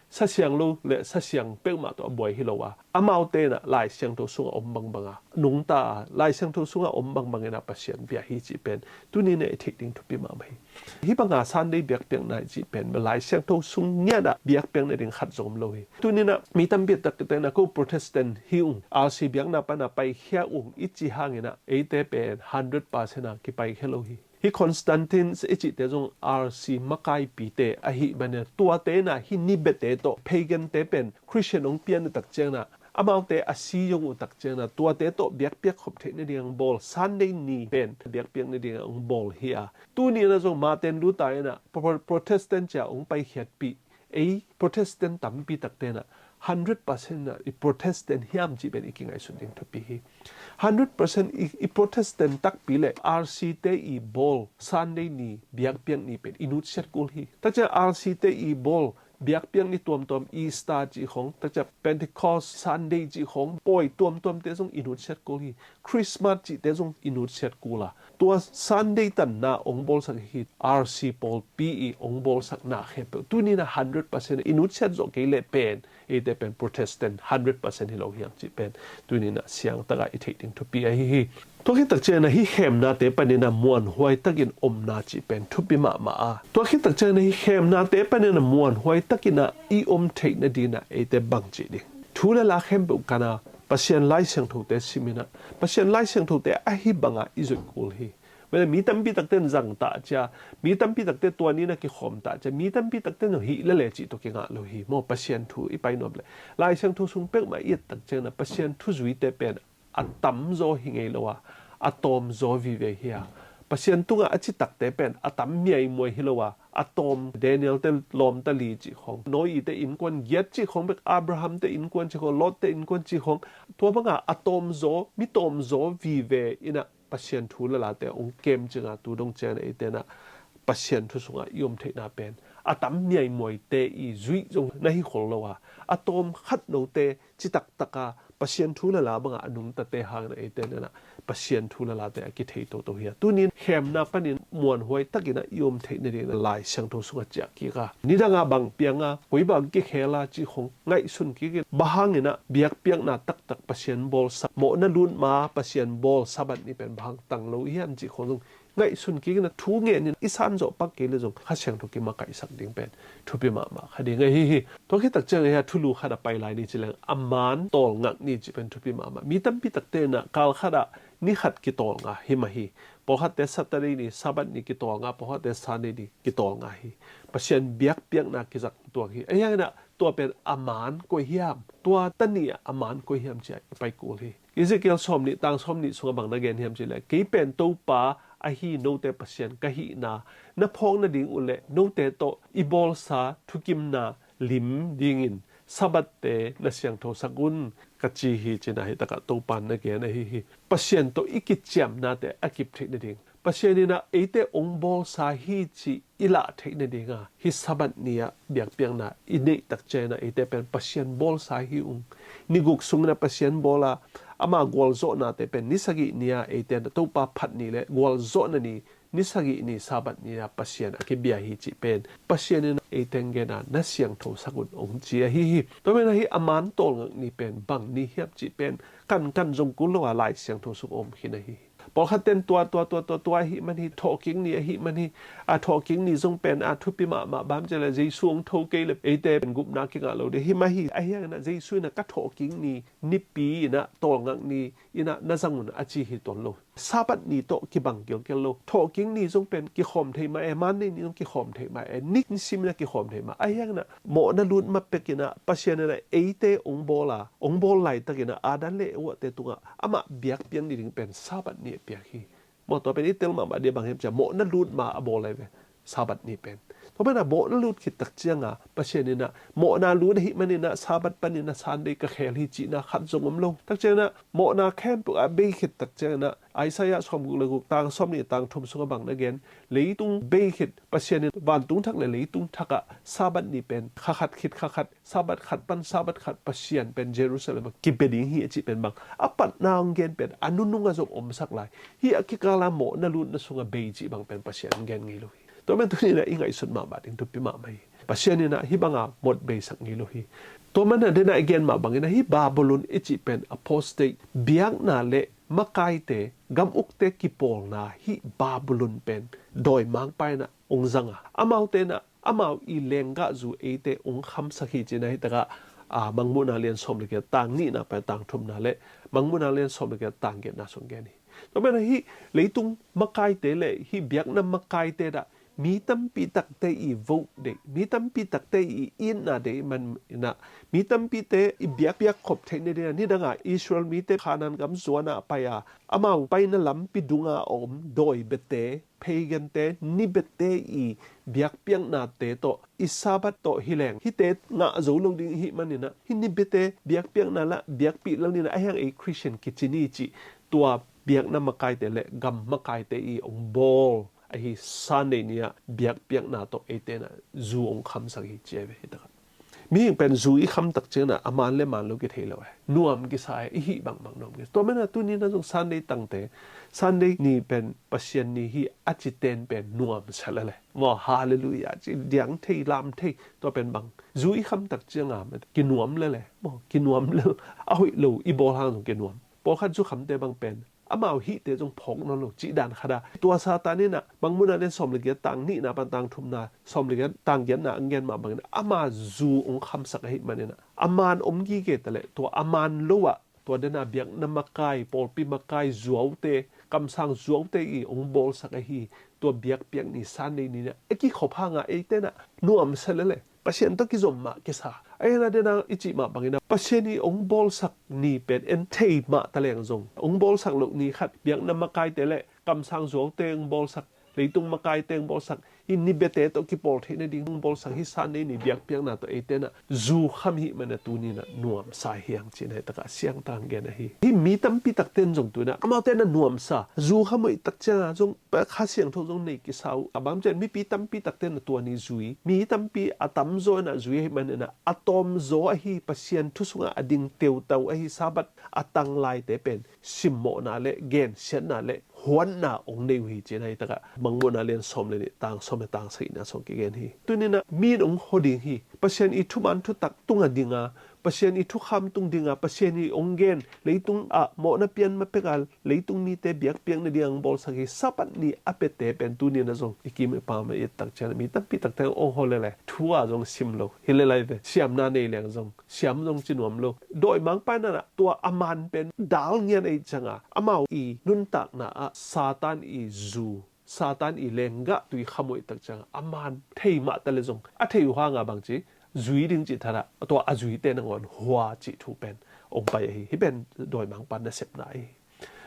Sa Siangtho le Sa Siang peuhmah tawh a buai hi lo a, amaute in ah Lai Siangtho sungah om bangbang a, nungta a, Lai Siangtho sungah om bangbang in ah Pasian bia hi cih pen tuni in ah i theih ding thupi mahmah hi. Hih banga Sunday biakpiakna i cih pen Lai Siangtho sung ngiat ah biakpiak nading khat zong om lo hi. Tuni in ah mi tampi takte in ah ko Protestant hi ung, R C biakna pan ah paikhia ung i cih hangin ah eite pen hundred percent a kipaikhia lo hi. Hih Constantine i cihte zong R C makaipite ahih manin ah tuate in ah hih ni biate tawh pagan-te pen Christian hong pian uh takciangin ah, amaute a si zong uh takciangin ah tuate tawh biakpiak khop theih nading hong bawl, Sunday ni pen biakpiak nading hong bawl hi a, tuni in ah zong Martin Luther in ah Pro-, Protestant ci-a hong paikhiatpih ei Protestant tampi takte in ah hundred percent in ah i Protestant hiam cih pen i kingaihsut ding thupi hi. Hundred percent i, i Protestant takpi le R C-te i bawl Sunday ni biakpiak ni pen i nutsiat kul hi. Takciang R C-te i bawl biakpiak ni tuamtuam, Easter cih khawng, takciang Pentecost Sunday cih khawng, pawi tuamtuamte zong i nutsiat kul hi. Christmas cihte zong i nutsiat kul a, tua Sunday tanna hong bawlsak hih R C pawlpi i hong bawlsakna khempeuh tuni in ah hundred percent i nutsiat zawh kei leh pen eite pen Protestant hundred percent hi lo hiam cih pen tuni in ah siangtak ah i theih ding thupi ahi hi. Tua khit takciangin ah hih khemnate panin ah muanhuai takin omna cih pen thupi mahmah a, tua khit takciangin ah hih khemnate panin ah muanhuai takin ah i om theih nading ah eite bang cih ding? Thu le la khempeuh kan a, Pasian Lai Siangthote sim in ah, Pasian Lai Siangthote ahi bangah i zuih kul hi. Mah leh mi tampi takte in zang ta cia, mi tampi takte tua ni in ah kikhawm ta cia, mi tampi takte in hih lel e cih tawh kingah lo hi maw. Pasian thu i pai nuam leh Lai Siangtho sung peuhmah i et takciangin ah Pasian thuzuite pen a tamzaw hi ngei lo a, a tawmzaw vive hi a, Pasian tungah a citakte pen a tam miaimuai hi lo a, a tawm Daniel-te lawmta li cih khawng, Noah-te innkuan giat cih khawng bek, Abraham-te innkuan cih khawng, Lot-te innkuan cih khawng, tua bangah a tawmzaw, mi tawmzaw vive in ah Pasian thu le late hong kem cingah tu dong ciangin ah eite in ah Pasian thu sungah i om theihna pen a tam miaimuaite i zuih zong na hi khol lo a, a tawm khat note citaktak a Pasian thu le la bangah a nungtate hangin ah eite in ah Pasian thu le late a kithei toto hi a, tuni in khemna panin muanhuai takin ah i om theih nading in ah Lai Siangtho sungah ciah kik a, nidang a bang piang a, koi bang kikhel a cih khawng ngaihsun kik in, bang hangin ah biakpiakna taktak Pasian bawlsak, mawhna lut ma Pasian bawl Sabbath ni pen bang hang tang lo hiam cih khawng zong ngaihsun kik in ah thu ngen in i san zawh pak kei leh zong Kha Siangtho kimakaihsak ding pen thupi mahmah kha ding ahi hi. Tua khit takciang ahi a, thulu khat a pai lai ni ci leng a man tawlngak ni cih pen thupi mahmah. Mi tampi takte in ah kal khat ah ni khat kitawlnga hi mah hi. Pawlkhatte Saturday ni, Sabbath ni kitawlnga, pawlkhatte Sunday ni kitawlnga hi. Pasian biakpiakna kizang tuak hi. Ahi hangin ah tua pen a man koi hiam, tua ta ni ah a man koi hiam ci-a i pai kul hi. Ezekiel sawmnih tang sawmnih sungah bang na gen hiam cih leh, kei pen Topa ahi note Pasian ka hihna na phawk nading uh leh note tawh i bawlsa thukimna lim dingin Sabbath-te na siangthosak un, ka ci hi, ci-in ah hih takah Topa in na gen ahi hi. Pasian tawh i kiciamnate a kip theih nading, Pasian in ah eite hong bawlsa hi cih i lah theih nading a, hih Sabbath ni-ah biakpiakna i neih takciang in ah eite pen Pasian bawlsa hi ung. Ni guk sungin ah Pasian bawl a, ama gualzawhnate pen ni sagih ni-ah eite in ah Topa phat ni le gualzawhna ni, ni sagih ni Sabbath ni-ah Pasian a kibia hi cih pen Pasian in ah eite hong gen a, na siangthosak un, hong ci ahi hi. Tua manin ah hih a man tawlngak ni pen bang ni hiam cih pen kankan zong kul lo a, Lai Siangtho sung om khin ahi hi. Pawlkhat ten tua tua tua tua tua ahih man hi, thawhkik ni ahih man hi. A thawhkik ni zong pen a thupi mahmah bang hiam cih leh Jesu hong tho kei leh eite pen gupna kingah lo ding hi mah hi. Ahi hangin ah Jesu in ah ka thawhkik ni, nipi in ah tawlngak ni in ah na zang un a ci hi tuan lo. Sabbath ni tawh kibang kilkel lo. Thawhkik ni zong pen kikhawm thei mah e, Monday ni zong kikhawm thei mah e, nisim in ah kikhawm thei mah. Ahi hangin ah mawhna lut ma pek in ah Pasian in ah eite hong bawl a, hong bawl laitak in ah Adam le Eva te tungah amah biakpiak ni ding pen Sabbath ni a piak hi. Maw, tua pen i tel mahmah ding bang hiam cih leh mawhna lut ma a bawl lai ve, Sabbath ni pen. Tua pen a mawhna lut khit tak ciang a Pasian in ah mawhna lut ahih man in ah Sabbath pan in ah Sunday ka khel hi cihna khat zong om lo. Tak ciang in ah mawhna khempeuh a bei khit tak ciang in ah Isaiah sawmguk le guk, tang sawmnih tang thum sungah bang na gen, leitung bei khit, Pasian in vantung thak le leitung thak ah Sabbath ni pen kha khat khit kha khat, Sabbath khat pan Sabbath khat Pasian pen Jerusalem ah kipia ding hi a cih pen bang a patna hong gen pen a nunung ah zong omsak lai hi. A kikal a mawhna lutna sungah bei cih bang pen Pasian hong gen ngei lo hi. Tua man tuni in ah i ngaihsut mahmah ding thupi mahmah hi. Pasian in ah hih bang a mawh beisak ngei lo hi. Tua man a den a i gen mah bang in ah hih Babylon i cih pen apostate, biakna le makaite, gam ukte kipawlna, hih Babylon pen dawimangpa in ah hong zang a, amaute in ah amau i lenggahzu eite hong khamsak hi ci-in ah hih tak ah, a, Mangmuhna lian sawm le giat tang nihna pan tang thumna le Mangmuhna lian sawm le giat tang giatna sung gen hi. Tua man a hih leitung makaite le hih biakna makaite in ah mi tampi takte i vote deih, mi tampi takte i itna deih man in ah, mi tampite i biakpiak khop theih nading in ah, nidang a Israel mite Kanaan gam zuan ah pai a, amau paina lampi dung a om dawi biate, pagan-te, ni biate i biakpiaknate tawh, i Sabbath tawh hi leng hihte ngah zo lo ding i hih man in ah, hih ni biate biakpiakna lah biakpih lel ni in ah, ahi hang ei Christian kici ni cih, tua biakna makaite le gam makaite i hong bawl ahi Sunday ni ah biakpiakna tawh eite in ah zu hong khamsak hi ci hi ve hih tak ah. Mihing pen zu i kham tak ciang in ah a man le man lo kithei lo e. Nuam kisa e, i hih bangbang nuam kisa. Tua man a tuni in ah zong Sunday tangte, Sunday ni pen Pasian ni hi a cite in pen nuamsa lel e. Maw, hallelujah ci, diang thei, lam thei, tua pen bang. Zu i kham tak ciang a kinuam lel e. Maw, kinuam lel. A hoih lo i bawl hang zong kinuam. Pawlkhat zukhamte bang pen amau hihte zong phawk nawn lo cih dan khat a. Tua Satan in ah Mangmuhna lian sawm le giat tang nihna pan tang thumna, sawm le giat tang giatna hong gen mah bang in ah ama zu hong khamsak ahih man in ah, a man om gige ta leh tua a man lo ah tua den a biakna makai, pawlpi makai zuaute, kamsang zuaute i hong bawlsak ahi tua biakpiak ni Sunday ni in ah a kikhop hang a eite in ah nuamsa lel e. Pasian tawh kizom mah kisa. Ahi hang a den a i cih mah bang in ah Pasian i hong bawlsak ni pen en thei mah ta leng zong, hong bawlsak loh ni khat biakna makaite le kamsang zuaute hong bawlsak, leitung makaite hong bawlsak, hih ni biate tawh kipawl theih nading hong bawlsak hih Sunday ni biakpiakna tawh eite in ah zu kham i hih man a tuni in ah nuamsa hi hang ci-in ah hih tak ah siangtho in gen ahi. Hih mi tampi takte in zong tu in ah amaute in ah nuamsa, zu kham hoih tak ciang a zong Kha Siangtho zong nei kisa uh. A bang hiam cih leh mipi tampi takte in ah tua ni zui. Mi tampi a tamzaw in ah zui ahih man in ah a tawmzaw ahi Pasian thu sungah a ding teutau ahi Sabbath a tang laite pen simmawhna le gensiatna le huatna hong nei uh hi ci-in ah hih tak ah Mangmuhna lian sawm le nih tang sawm le tang sagihna sung kigen hi. Tuni in ah mi in hong hua ding hi. Pasian i thuman thutak tung a ding a, Pasian i thukham tung ding a, Pasian i hong gen, leitung ah mawhna pian ma pek a, leitung mite biakpiak nading a hong bawlsak hi Sabbath ni a piate pen tuni in ah zong i kim i pam a i et tak ciang a mi tampi takte hong hua lel e. Thu a zong sim lo hi lel lai ve. Siamna nei leng zong siam zong ci nuam lo. Dawimangpa in ah tua a man pen dal ngian ahih ciang a amau i nuntakna ah Satan i zu, Satan i lenggah tui kham hoih tak ciang a man thei mah ta leh zong a thei uh hang a bang ci zui ding cih thadah tua a zuite nangawn hua cih thu pen hong pai ahi. Hih pen dawimangpa nasepna ahi.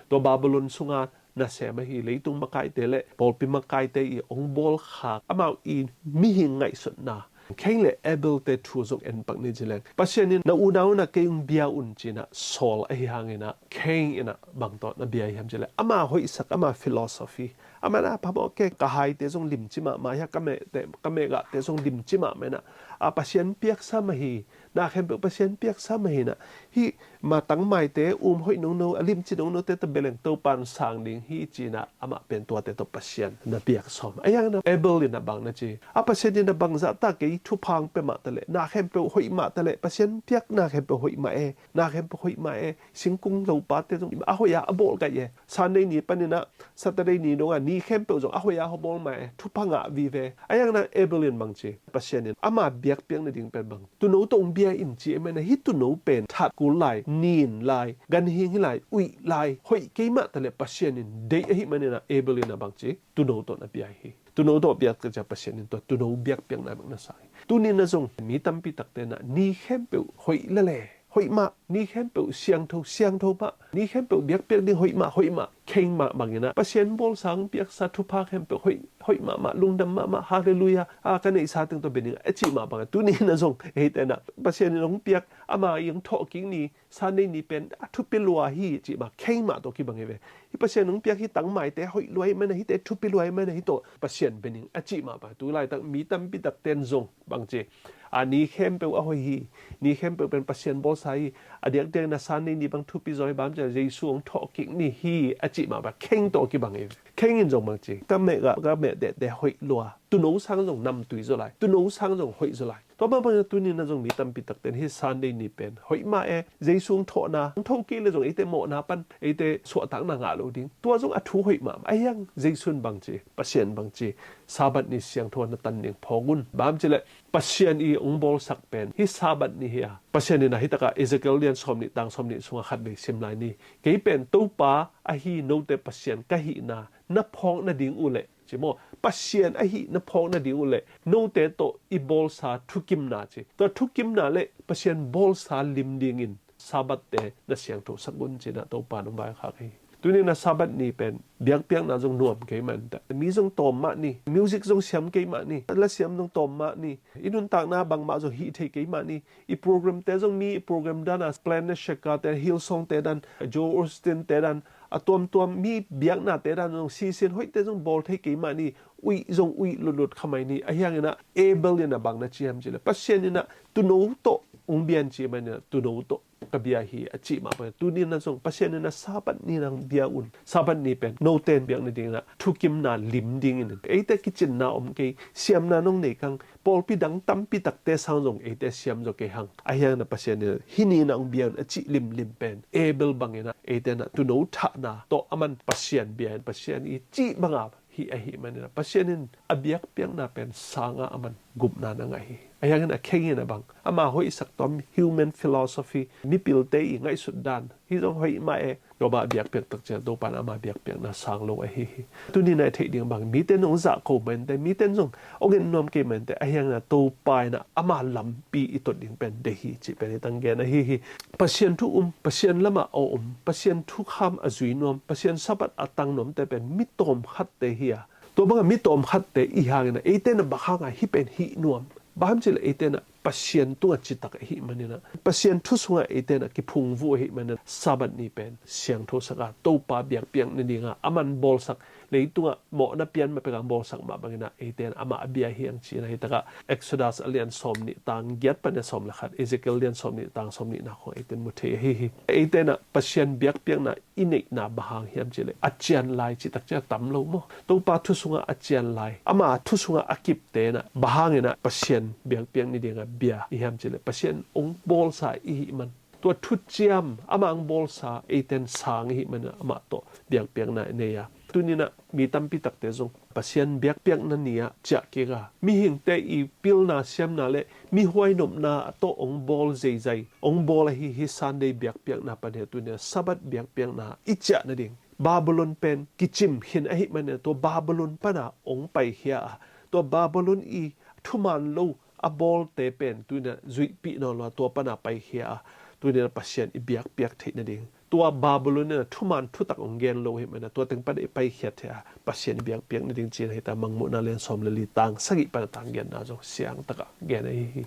Tua Babylon sung a nasem ahi leitung makaite le pawlpi makaite i hong bawlkhak amau i mihing ngaihsutna. Cain le Abel-te thu zong en pak ni ci leng, Pasian in na unau in ah kei hong bia un ci-in ah sawl ahi hang in ah Cain in ah bang tawh na bia hiam cih leh, ama hoihsak, ama philosophy, ama in ah phamawh kei, ka haite zong limci mahmah hi a, ka mehte, ka mehgahte zong limci mahmah in ah, a Pasian piaksa mah hi, Na khempeuh Pasian piaksa mah hi-in ah, hih ma tangmaite, um hoih nono, a limci nonote tawh bia leng Topa in sang ding hi ci-in ah, amah pen tuate tawh Pasian na piak sawm. Ahi hangin ah Abel in ah bang na ci, a Pasian in ah bangzah ta kei, thupha hong pia mah ta leh, na khempeuh hoih mah ta leh, Pasian piak na khempeuh hoih mah e, na khempeuh hoih mah e, singkung lopate zong a hoih a, a bawl gai e, Sunday ni panin ah Saturday ni dong a, ni khempeuh zong a hoih a, a bawl mah e, thupha ngah vive. Ahi hangin ah Abel in bang ci, Pasian in ama biakpiak nading pen bang, tuuno tawh hong bia in ci ahih manin ah, hih tuuno pen that kul lai, nin lai, ganhing hi lai, uih lai, hoih kei mah ta leh Pasian in deih ahih manin ah Abel in ah bang ci, tuuno tawh na bia hi. Tuuno tawh biak ciang Pasian in tua tuuno biakpiakna bek na sang hi. Tuni-in ah zong mi tampi takte in ah ni khempeuh hoih lel e, hoih mah, ni khempeuh siangtho, siangtho mah, ni khempeuh biakpiak ding hoih mah, hoih mah, kheng mah bangin ah, Pasian bawlsa hong piaksa thupha khempeuh hoih, hoih mahmah, lungdam mahmah, halleluiah, a ka neihsa teng tawh bia ning a cih mah bangin, tuni-in ah zong eite in ah Pasian in hong piak, ama in hong thawhkik ni, Sunday ni pen a thupi lua hi cih mah, kheng mah tawh kibang hi ve. Hih Pasian hong piak hih tangmaite hoih lua ahih manin ah, hihte thupi lua ahih manin ah, hih tawh Pasian bia ning a cih mah bangin, tu laitak mi tampi takte in zong bang ci, a ni khempeuh a hoih hi, ni khempeuh pen Pasian bawlsa hi, a diakdiakin ah Sunday ni bang thupi zaw hi, bang ci, Jesu hong thawhkik ni hi a cih mah bangin kheng tawh kibang hi. Kheng in zong bang ci, ka meh, ka, ka meh dehte hoih lua, tuuno sang zong namtui zaw lai, tuuno sang zong hoih zaw lai. Tua mah bangin ah tuni-in ah zong mi tampi takte in hih Sunday ni pen hoih mah e, Jesu hong thawhna, hong tho kei leh zong eite mawhna pan, eite suahtakna ngah lo ding, tua zong a thu hoih mahmah. Ahi hang Jesu in bang ci, Pasian bang ci, Sabbath ni siangtho ah na tan ding phawk un. Bang ci leh Pasian in hong bawlsak pen hih Sabbath ni hi a, Pasian in ah hih takah Ezekiel lian sawmnih tang sawmnih sungah khatvei sim lai ni, kei pen Topa ahi note Pasian ka hihna na phawk nading uh leh, ci maw, Pasian ahih na phawk nading uh leh note tawh i bawlsa thukimna ci, tua thukimna leh Pasian bawlsa lim dingin Sabbath-te na siangthosak un ci-in ah Topa in hong vaikhak hi. Tuni-in ah Sabbath ni pen biakpiakna zong nuam kei mah inteh, mi zong tawm mah ni, music zong siam kei mah ni, lasiam zong tawm mah ni, i nuntakna bangmah zong hih thei kei mah ni, i programte zong, mi i program dan a, Planet Shakers-te, Hillsong-te dan, Joel Osteen-te dan, a tuamtuam mi biaknate dan zong, sisin hoihte zong bawl thei kei mah ni, uih zong uih lutlut kha mai ni. Ahi hangin ah Abel in ah bang na ci hiam cih leh, Pasian in ah tuuno tawh hong bia in ci manin ah, tuuno tawh ka bia hi a cih mah bangin, tuni-in ah zong Pasian in ah Sabbath ni-in ah hong bia un. Sabbath ni pen note in biak nadingin ah thukimna lim dingin, eite kicinna om kei, siamna nong nei kang, pawlpi dang tampi takte sang zong eite siam zaw kei hang. Ahi hangin ah Pasian in ah hih ni-in ah hong bia un a cih limlim pen Abel bangin ah eite in ah tuuno thahna tawh aman Pasian bia in, Pasian i cih banga hih ahih manin ah, Pasian in a biakpiakna pen sangin ah aman gupna na ngah hi. Ahi hangin a khengin ah bang, ama hoihsak tuam human philosophy, mipilte i ngaihsut dan, hih zong hoih mah e, tua bang a biakpiak tak ciang Topa in ama biakpiakna sang lo ahi hi. Tuni-in ah i theih ding bang, mite in hong zahko mah inteh, mite in zong hong en nuam kei mah inteh, ahi hangin ah Topa in ah ama lampi i tot ding pen deih hi cih pen i tanggen ahi hi. Pasian thu um, Pasian lamah a om, Pasian thukham a zui nuam, Pasian Sabbath a tang nuamte pen mi tawmkhatte hi a, tua banga mi tawmkhatte i hih hangin ah eite in ah bang hanga hih pen hih nuam? Bang hiam cih leh eite in ah Pasian tungah citak ahih manin ah, Pasian thu sungah eite in ah kiphungvuh ahih manin ah, Sabbath ni pen siangthosak a, Topa biakpiak nadinga aman bawlsak, leitungah mawhna pian mah pek a hong bawlsak mah bangin ah eite in ah amah a bia hi hang ci-in ah, hih takah Exodus a lian sawmnih tang giat pan a sawm le khat, Ezekiel lian sawmnih tang sawmnihna khawng eite in mu thei ahi hi. Eite in ah Pasian biakpiakna i neihna bang hang hiam cih leh, a cian lai cih tak ciang tam lo maw? Topa thu sungah a cian lai, ama thu sungah a kipte in ah bang hangin ah Pasian biakpiak nadinga bia i hiam cih leh, Pasian hong bawlsa i hih man, tua thuciam, ama hong bawlsa eite in sang i hih man in ah amah tawh biakpiakna i nei a. Tuni-in ah mi tampi takte zong Pasian biakpiakna ni-ah ciah kik a, mihingte i pilna siamna le mi huai nopna tawh hong bawl zeizai, hong bawl ahi hi. Sunday biakpiakna pan hi a, tuni-in ah Sabbath biakpiakna i ciah nading. Babylon pen kicim khin ahih manin ah, tua Babylon pana hong paikhia a, tua Babylon i thuman lo a bawlte pen tuni-in ah zuihpih nawn lo a, tua pana paikhia a, tuni-in ah Pasian i biakpiak theih nading. Tua Babylon in ah thuman thutak hong gen lo ahih manin ah, tua teng pan i paikhiat theih a, Pasian i biakpiak nading ci-in ah, hih takah Mangmuhna lian sawm le li tang sagih pan a tanggenna zong siang takah gen ahi hi.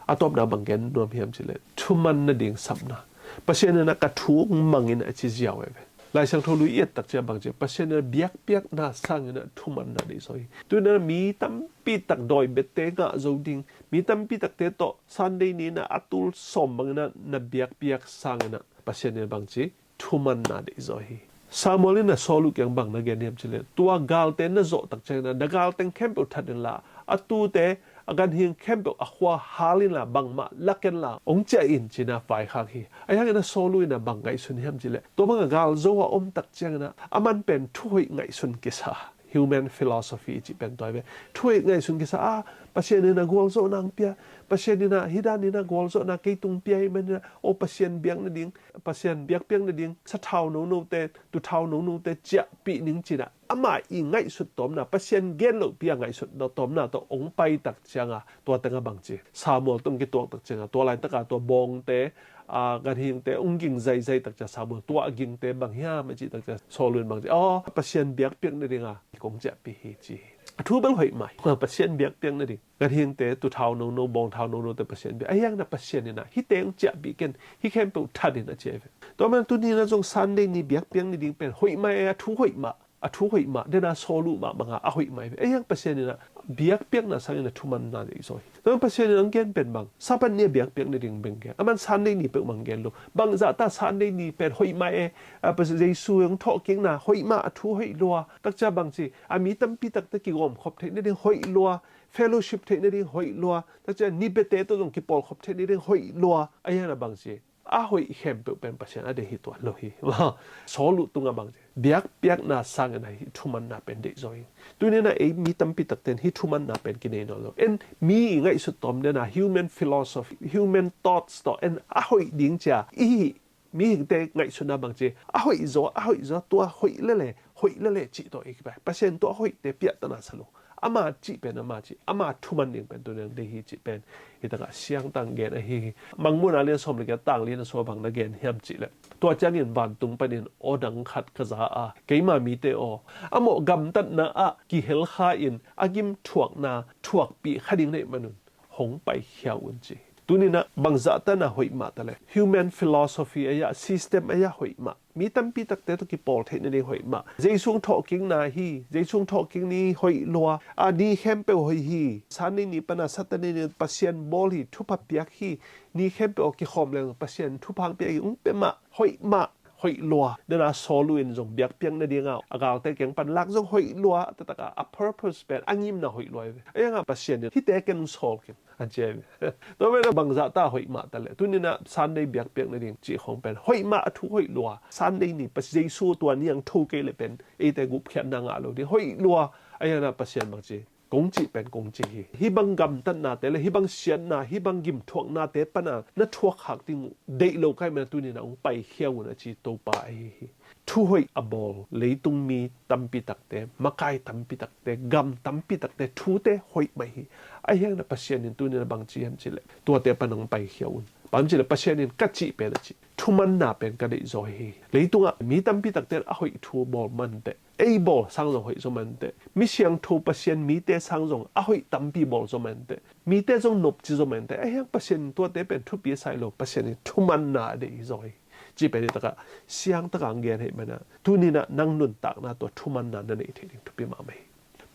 A tawpna bang gen nuam hiam cih leh, thuman nading sapna. Pasian in ah ka thu hong mang in a ci ziau hi ve. Lai Siangtho lui i et tak ciang bang ci, Pasian in biakpiakna sangin a thumanna deih zaw hi. Tu-in a mi tampi tak dawi biate ngah zo ding, mi tampi takte tawh Sunday ni-in a tul sawm bangin a na biakpiak sangin a Pasian in bang ci, thumanna deih zaw hi. Samuel in a Saul uh kiang bang na gen hiam cih leh, tua galte na zawh tak ciangin a na gal teng khempeuh that inla, a tute, a ganhing khempeuh a khua hal inla, bangmah lak kenla, hong ciah in ci-in a vaikhak hi. Ahi hangin a Saul uh in a bang ngaihsun hiam cih leh, tua bang a gal zo a om tak ciangin a, aman pen thuhoih ngaihsun kisa, human philosophy i cih pen tua hi ve. Thuhoih ngaihsun kisa a, Pasian in a gualzawhna hong pia, Pasian in a hih dan in a gualzawhna kei tung pia ahih manin a, aw Pasian biak nading, Pasian biakpiak nading sathau nonote, tuuthau nonote ciahpih ning ci-in a, amah i ngaihsut tawmna, Pasian gen lohpi a ngaihsut tawmna tawh hong pai tak ciang a, tua teng a bang ci, Samuel tawh hong kituak tak ciang a, tua laitak a tua bawngte, a, ganhingte hong ging zaizai tak ciang a, Samuel, tua a gingte bang hiam a cih tak ciang a, Saul in bang ci, aw Pasian biakpiak nading a kong ciahpih hi ci hi. A thu bel hoih mah hi. Pasian biakpiak nading, ganhingte, tuuthau nono, bawngthau nonote Pasian biak, ahi hangin a Pasian in a hihte hong ciahpih ken, hih khempeuh that in a ci hi ve. Tua man tuni-in a zong Sunday ni biakpiak nading pen hoih mah e, a thu hoih mah, a thu hoih mah, den a Saul uh mah bang a a hoih mah hi ve. Ahi hang Pasian in a biakpiakna sangin a thumanna deih zaw hi. Tua Pasian in a hong gen pen bang, Sabbath ni a biakpiak nading bang gen, aman Sunday ni peuhmah hong gen lo. Bangzah ta Sunday ni pen hoih mah e, a, Pasian Jesu hong thawhkikna hoih mah, a thu hoih lua. Tak ciang bang ci, a mi tampi takte kigawmkhop theih nading hoih lua, fellowship theih nading hoih lua, tak ciang ni biate tawh zong kipawlkhop theih nading hoih lua. Ahi hangin a bang ci, a hoih khempeuh pen Pasian a deih hi tuan lo hi. Saul uh tungah bang ci, biakpiakna sangin a hih thumanna pen deih zaw hi. Tuni-in a ei mi tampi takte in hih thumanna pen kinei nawn lo. En mi i ngaihsut tawm den a human philosophy, human thoughts tawh en a hoih ding ci a i hih mihingte ngaihsutna bang ci, a hoih zaw, a hoih zaw, tua hoih lele, hoih lele cih tawh i kipai. Pasian tua hoihte piahtana sa lo. Ama cih pen ama cih, ama thuman ding pen tuni-in a deih hi cih pen hi tak a siangtang gen ahi hi. Mangmuhna lian sawm le giat, tang li na sua bang na gen hiam cih leh, tua ciangin vantung panin aw dang khat ka za a, keima mite aw, a mawh gamtatna ah kihelkha in a gim thuakna thuakpih kha ding na hih manun hong paikhia un ci. Tuni-in a bangzah ta na hoih mah ta leh, human philosophy a ya, system a ya hoih mah, mi tampi takte tawh kipawl theih nading hoih mah, Jesu hong thawhkikna hi, Jesu hong thawhkik ni hoih lua, a ni khempeuh hoih hi, Sunday ni pan a Saturday ni Pasian bawl hi, thupha piak hi, ni khempeuh aw kikhawm leng Pasian thupha hong piak hi, hong pia mah, hoih mah, hoih lua. Den a Saul uh in zong biakpiak nading a a galte kiang pan lak zong hoih lua, a taktak a a purpose pen, a ngimna hoih lua hi ve. Ahi hang a Pasian in hihte ken hong sawl kei in a ci hi ve. Tua pen a bangzah ta hoih mah ta leh, tuni-in a Sunday biakpiak nading cih khawng pen hoih mah, a thu hoih lua. Sunday ni Pasian Jesu tua ni hong tho kei leh pen eite gupkhiatna ngah lo ding, hoih lua. Ahi hangin a Pasian bang ci, kong cih pen kong ci hi. Hih bang gamtatnate le hih bang siatna, hih bang gimthuaknate pan a na thuak khak ding uh deih lo ka hih manin a tuni-in a hong paikhia un a ci Topa ahi hi. Thu hoih a bawl leitung mi tampi takte, makai tampi takte, gam tampi takte thute hoih mah hi. Ahi hangin a Pasian in tuni-in a bang ci hiam cih leh, tuate pan hong paikhia un. Bang ci leh Pasian in ka cih pen a cih, thumanna pen ka deih zaw hi. Leitungah mi tampi takte in a hoih thu bawl mah inteh, ei bawl sang zong hoih zaw mah inteh, mi siangtho Pasian mite sang zong a hoih tampi bawl zaw mah inteh, mite zong nopci zaw mah inteh, ahi hang Pasian in tuate pen thupi a sa hi lo, Pasian in thumanna a deih hi zaw hi. Cih pen hi tak a siangtak a hong gen hi manin a, tuni-in a nang nuntakna tua thumanna na neih theih ding thupi mahmah hi.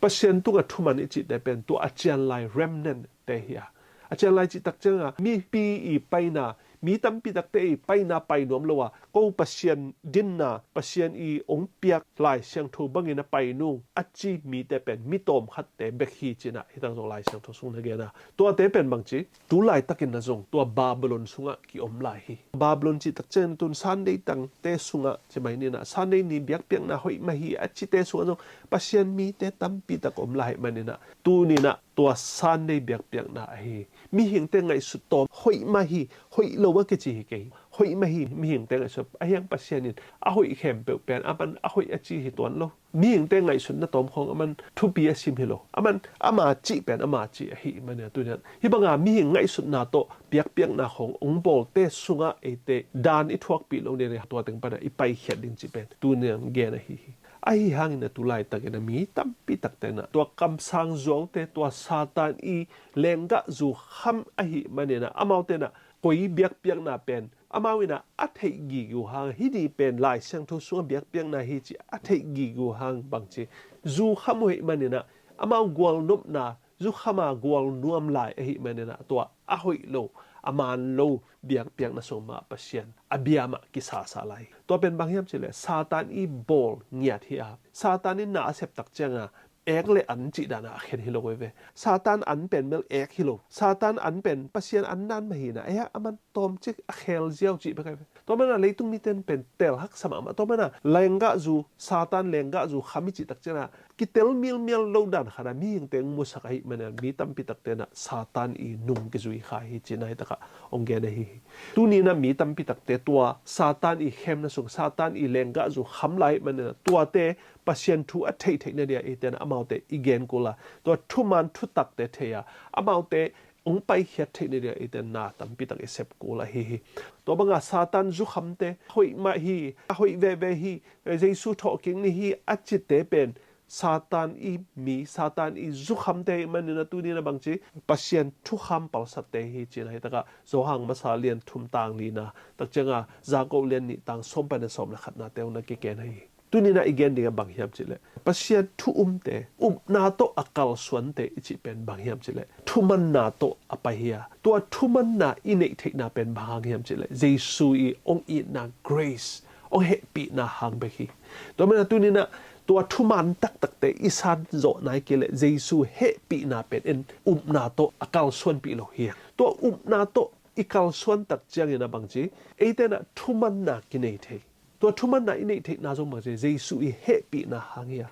Pasian tungah thuman i cihte pen tua a cianlai remnant te hi a, a cianlai cih tak ciang a mipi i paina, mi tampi takte i paina pai nuam lo a, ko Pasian dinna, Pasian i hong piak Lai Siangtho bangin a pai nung a ci mite pen mi tawmkhatte bek hi ci-in a, hih tak zong Lai Siangtho sung na gen a. Tuate pen bang ci, tu laitakin a zong tua Babylon sungah ki-om lai hi. Babylon cih tak ciangin tun Sunday tangte sungah ci mai ni-in a, Sunday ni biakpiakna hoih mah hi a cite sungah zong Pasian mite tampi tak om lai hi manin a, tuni-in a tua Sunday biakpiakna ahi hi. Mihingte ngaihsut tawm hoih mah hi, hoih lo a kici hi kei. Hoih mah hi, mihingte ngaihsut, ahi hang Pasian in a hoih khempeuh pen aman a hoih a ci hi tuan lo. Mihingte ngaihsutna tawm khawng aman thupi a sim hi lo. Aman ama cih pen ama cih ahi hi manin a, tuni-in a hih bang a mihing ngaihsutna tawh biakpiakna khawng hong bawlte sungah eite dan i thuakpih loh ni-in a, tua teng pan a i paikhiat ding cih pen tuni-in a gen ahi hi. Ahi hangin a tu laitakin a mi tampi takte in a tua kamsang zuaute, tua Satan i lenggahzu kham ahih manin a, amaute in a koi biakpiakna pen Amau in ah a theih gige uh hang, hih ni pen Lai Siangtho sungah biakpiakna hi cih a theih gige uh hang bangci, zu kham uh ahih manin ah amau gualnopna, zu kham a gual nuam lai ahih manin ah tua a hoih lo, a man lo biakpiakna sung mah Pasian a bia mah kisasa lai. Tua pen bang hiam cih leh Satan i bawl ngiat hi a, Satan in na a sep tak ciang a ek le an cih dan a a khen hi lo ei ve. Satan an pen bel ek hi lo. Satan an pen Pasian an dan mah hi in ah, eh, a man tawmcik a khel ziau cih bek ei ve. Tua manin ah leitung mite in pen tel haksa mahmah. Tua manin ah lenggahzu, Satan lenggahzu kham i cih tak ciang a kitel milmial lo dan khat a mihingte hong musak ahih manin ah mi tampi takte in ah Satan i nung kizui kha hi cih na hi takah hong gen ahi hi. Tuni in ah mi tampi takte tua Satan i khemna sung, Satan i lenggahzu kham lai ahih manin ah tuate Pasian thu a theih theih nading a eite in ah amaute i gen kul a, tua thuman thutakte thei a, amaute hong paikhiat theih nading a eite in ah na tampi tak i sep kul ahi hi. Tua bang a Satan zukhamte hoih mah hi, a hoih veve hi, Jesu thawhkik ni hi a cite pen Satan i mi, Satan i zukhamte ahih manin ah tuni in ah bangci, Pasian thukham palsatte hi cih na hi takah Johan masa lian thum tang lina, tak ciang a Jakob lian nih tang sawm pan a sawm le khatnate hong na kigen ahi hi. Tuni in ah i gen ding a bang hiam cih leh Pasian thu umte, upna tawh a kalsuante i cih pen bang hiam cih leh thumanna tawh a pai hi a, tua thumanna i neih theihna pen bang hang hiam cih leh Jesu i hong itna, grace, hong hehpihna hang bek hi. Tua manin ah tuni in ah tua thuman taktakte i san zawh nai kei leh Jesu hehpihna pen in upna tawh a kalsuanpih lo hi a. Tua upna tawh i kalsuan tak ciangin ah bangci, eite in ah thumanna kinei thei. Tua thumanna i neih theihna zong bangci, Jesu i hehpihna hang hi a.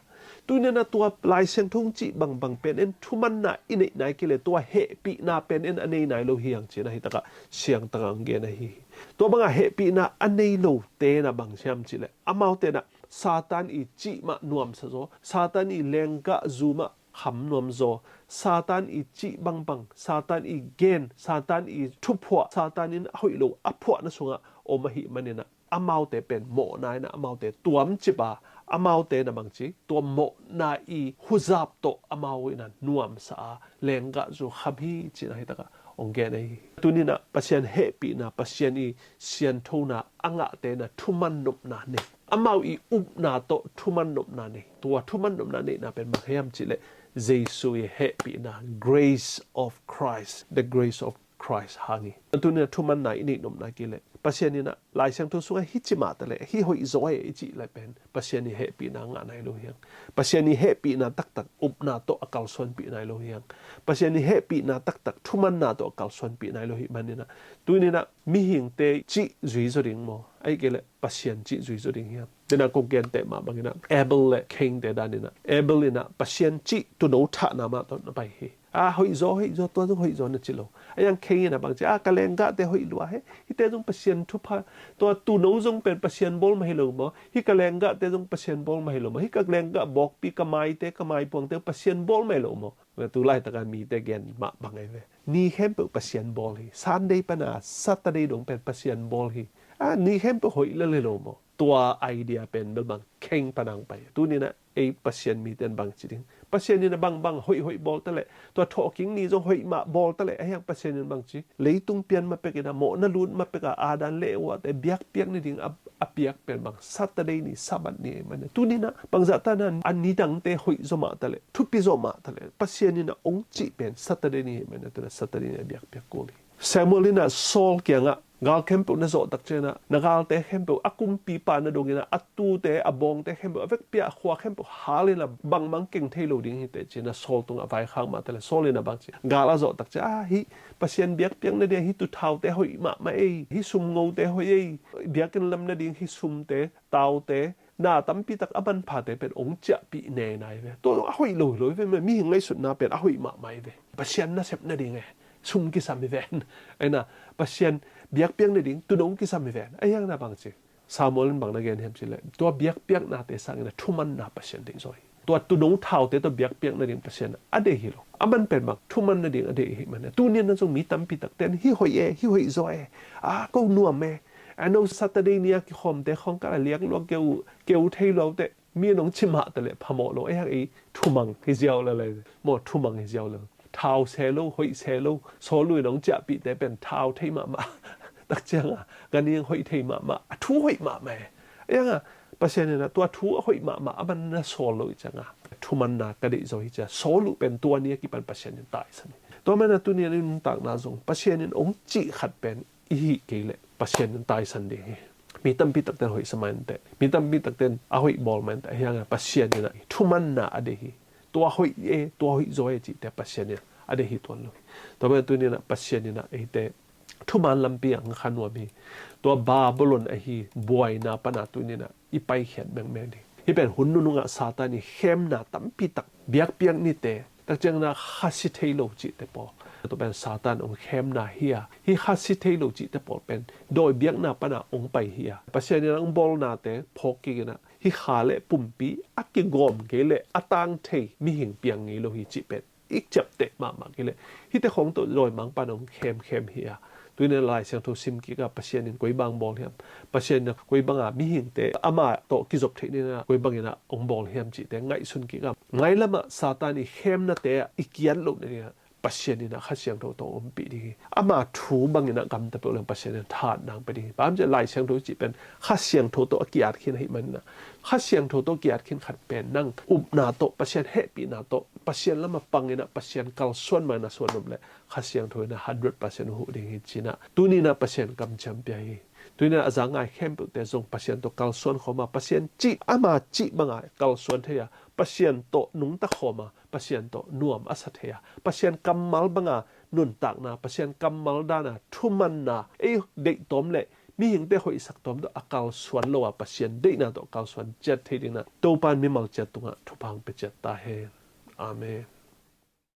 Tuni in ah tua Lai Siangtho hong cih bangbang pen in thumanna i neih nai kei leh tua hehpihna pen in a nei nai lo hi hang cih na hi takah siangtang a hong gen ahi hi. Tua bang a hehpihna a nei lote in ah bang hiam cih leh amaute in ah Satan i cih mah nuamsa zaw, Satan i lenggahzu mah kham nuam zaw, Satan i cih bangbang, Satan i gen, Satan i thuphuah, Satan in a hoih lo a phuahna sungah om ahih manin ah amaute pen mawhna in ah amaute tuamcip a, amaute in ah bangci, tua mawhna i huzap tawh amau in ah nuamsa a, lenggahzu kham hi cih na hi takah hong gen ahi hi. Tuni in ah Pasian hehpihna, Pasian i sianthona a ngahte in ah thuman nopna nei, amau i upna tawh thuman nopna nei. Tua thuman nopna neihna pen bang hiam cih leh Jesu i hehpihna, grace of Christ, the grace of Christ hang hi. Tuni in ah thumanna i neih nopna kei leh Pasian in ah Lai Siangtho sungah hih ci mah ta leh hih hoih zaw e i cih lai pen Pasian i hehpihna ngah nai lo hi hang. Pasian i hehpihna taktak upna tawh a kalsuanpih nai lo hi hang. Pasian i hehpihna taktak thumanna tawh a kalsuanpih nai lo hi manin ah tuni in ah mihingte cih zui zaw ding maw, ahih kei leh Pasian cih zui zaw ding hiam? Tuni in ah kong genteh mah bangin ah Abel le Cain te dan in ah, Abel in ah Pasian cih tuuno thahna mah tawh na pai hi. A, hoih zaw, hoih zaw, tua zong hoih zaw na ci lo. A, yang Cain in ah bangci, a, ka lenggahte hoih lua hi, hihte zong Pasian thupha, tua tuuno zong pen Pasian bawl mah hi lo maw, hih ka lenggahte zong Pasian bawl mah hi lo maw, hih ka lenggah bawkpi, ka maite, ka maipuangte Pasian bawl mah hi lo maw? Tu laitak a mite gen mah bang ei ve. Ni khempeuh Pasian bawl hi. Sunday pan a Saturday dong pen Pasian bawl hi. A, ni khempeuh hoih lel hi lo maw? Tua idea pen bel bang Cain pan a hong pai. Tuni in ah ei Pasian mite in bang ci ding? Pasian in ah bangbang hoihhoih bawl ta leh, tua thawhkik ni zong hoih mah bawl ta leh, a, hiang Pasian in bang ci? Leitung pian ma pek in ah, mawhna lut ma pek a, Adam le Eva te biakpiak nading a, a piak pen bang Saturday ni, Sabbath ni ahih manin ah. Tuni in ah bangzah ta in ah a ni dangte hoih zaw mah ta leh, thupi zaw mah ta leh, Pasian in ah hong cih pen Saturday ni ahih manin ah, tuni in ah Saturday ni a biakpiak kul hi. Samuel in ah Saul kiangah, gal khempeuh na zawh tak ciangin ah, na galte khempeuh, a kumpipa na dongin ah, a tuute, a bawngte khempeuh, a vekpi a khua khempeuh hal in ah, bangbang keng thei lo ding hi teh ci-in ah Saul tungah vaikhak mah ta leh, Saul in ah bang ci, gal a zawh tak ciang, a, hih Pasian biakpiak nading hih tuuthaute hoih mahmah ei, hih sumngote hoih ei, biakinn lam nading hih sumte, taute, na tampi tak a manphate pen hong ciahpih ne nai ve. Tua zong a hoih lo hi lo hi ve, mihing ngaihsutna pen a hoih mahmah hi ve. Pasian nasep nading e, sum kisam hi ven. Ahi na, Pasian biakpiak nading tuuno kisam hi ven. Ahi hang na bang ci, Samuel in bang na gen hiam cih leh, tua biakpiaknate sangin ah thumanna Pasian deih zaw hi. Tua tuuno thaute tawh biakpiak nading Pasian a deih hi lo. A man pen bang, thuman nading a deih ahih manin ah. Tuni in ah zong mi tampi takte in hih hoih e, hih hoih zaw e, a, ko nuam e, a, no Saturday ni a kikhawmte khawng kal a liak lua keu, keu thei lua uh teh, mi in hong ci mah ta leh phamawh lo, ahi hang ei thumang hi ziau lel e. Maw, thumang hi ziau lel. Thau se lo, hoih se lo, Saul in hong ciahpihte pen thau thei mahmah. Tak cianga, ganhing hoih thei mahmah, a thu hoih mahmah e. Ahi hanga, Pasian in a tua thu a hoih mahmah, a man na sawl lo i cianga, thumanna ka deih zaw hi cia, sawl uh pen tua ni a kipan Pasian in taisan hi. Tua mana tuni a i nuntakna zong, Pasian in ong cih khat pen i hih kei leh, Pasian in taisan ding hi. Mi tampi takten hoih sa mai inteh. Mi tampi takten a hoih bawl mai inteh. Ahi hanga, Pasian in a thumanna a deih hi. Tua hoih e, tua hoih zaw e cihte Pasian in a deih hi tuan lo hi. Tua mana tuni a Pasian in a eite thuman lampi ah ong kha nuam hi. Tua Babylon ahi buaina pana tuni a i paikhiat mengmeng ding. Hih pen hun nunungah Satan i khemna tampi tak biakpiak nite, tak ciangin a khasi thei lo cihte pawl, tua pen Satan ong khemna hi a, hih khasi thei lo cihte pawl pen dawi biakna pana ong pai hi a, Pasian in a ong bawlnate phawk kik in a, hih kha le pumpi a kigawm kei leh a tang thei mihing piang ngei lo hi cih pen i ciapteh mahmah kei leh, hihte khawng tawh dawimangpa in ong khemkhem hi a. Tuni a Lai Siangtho sim kik a, Pasian in koi bang bawl hiam, Pasian in a koi banga mihingte ama tawh kizop theih dingin a koi bangin a ong bawl hiam cihte ngaihsun kik a, mailamah Satan i khemnate ah i kiat loh nadingin a Pasian in a Kha Siangtho tawh ompih ding hi. Ama thu bangin a gamta peuh leng Pasian in thahatna ong pia ding hi. Bang hang hiam cih leh Lai Siangtho cih pen Kha Siangtho tawh a ki-at khin ahih manin a, Kha Siangtho tawh ki-at khin khat pen nang upna tawh, Pasian hehpihna tawh, Pasian lamah pangin a, Pasian kalsuan mah na suan om leh Kha Siangtho in a hundred percent huh ding hi ci-in a, tuni in a Pasian kamciam pia hi. Tuni in a a za ngai khempeuhte zong Pasian tawh kalsuan khawm a, Pasian cih, ama cih banga kalsuan thei a, Pasian tawh nungta khawm a, Pasian tawh nuam a sa thei a, Pasian kammal banga nuntakna, Pasian kammal dana thumanna, ei deih tawm leh mihingte hoihsak tawm tawh a kalsuan lo a, Pasian deihna tawh kalsuan ciat thei dingin a Topa in mimal ciat tungah thupha ong pia ciat ta hen. Amen.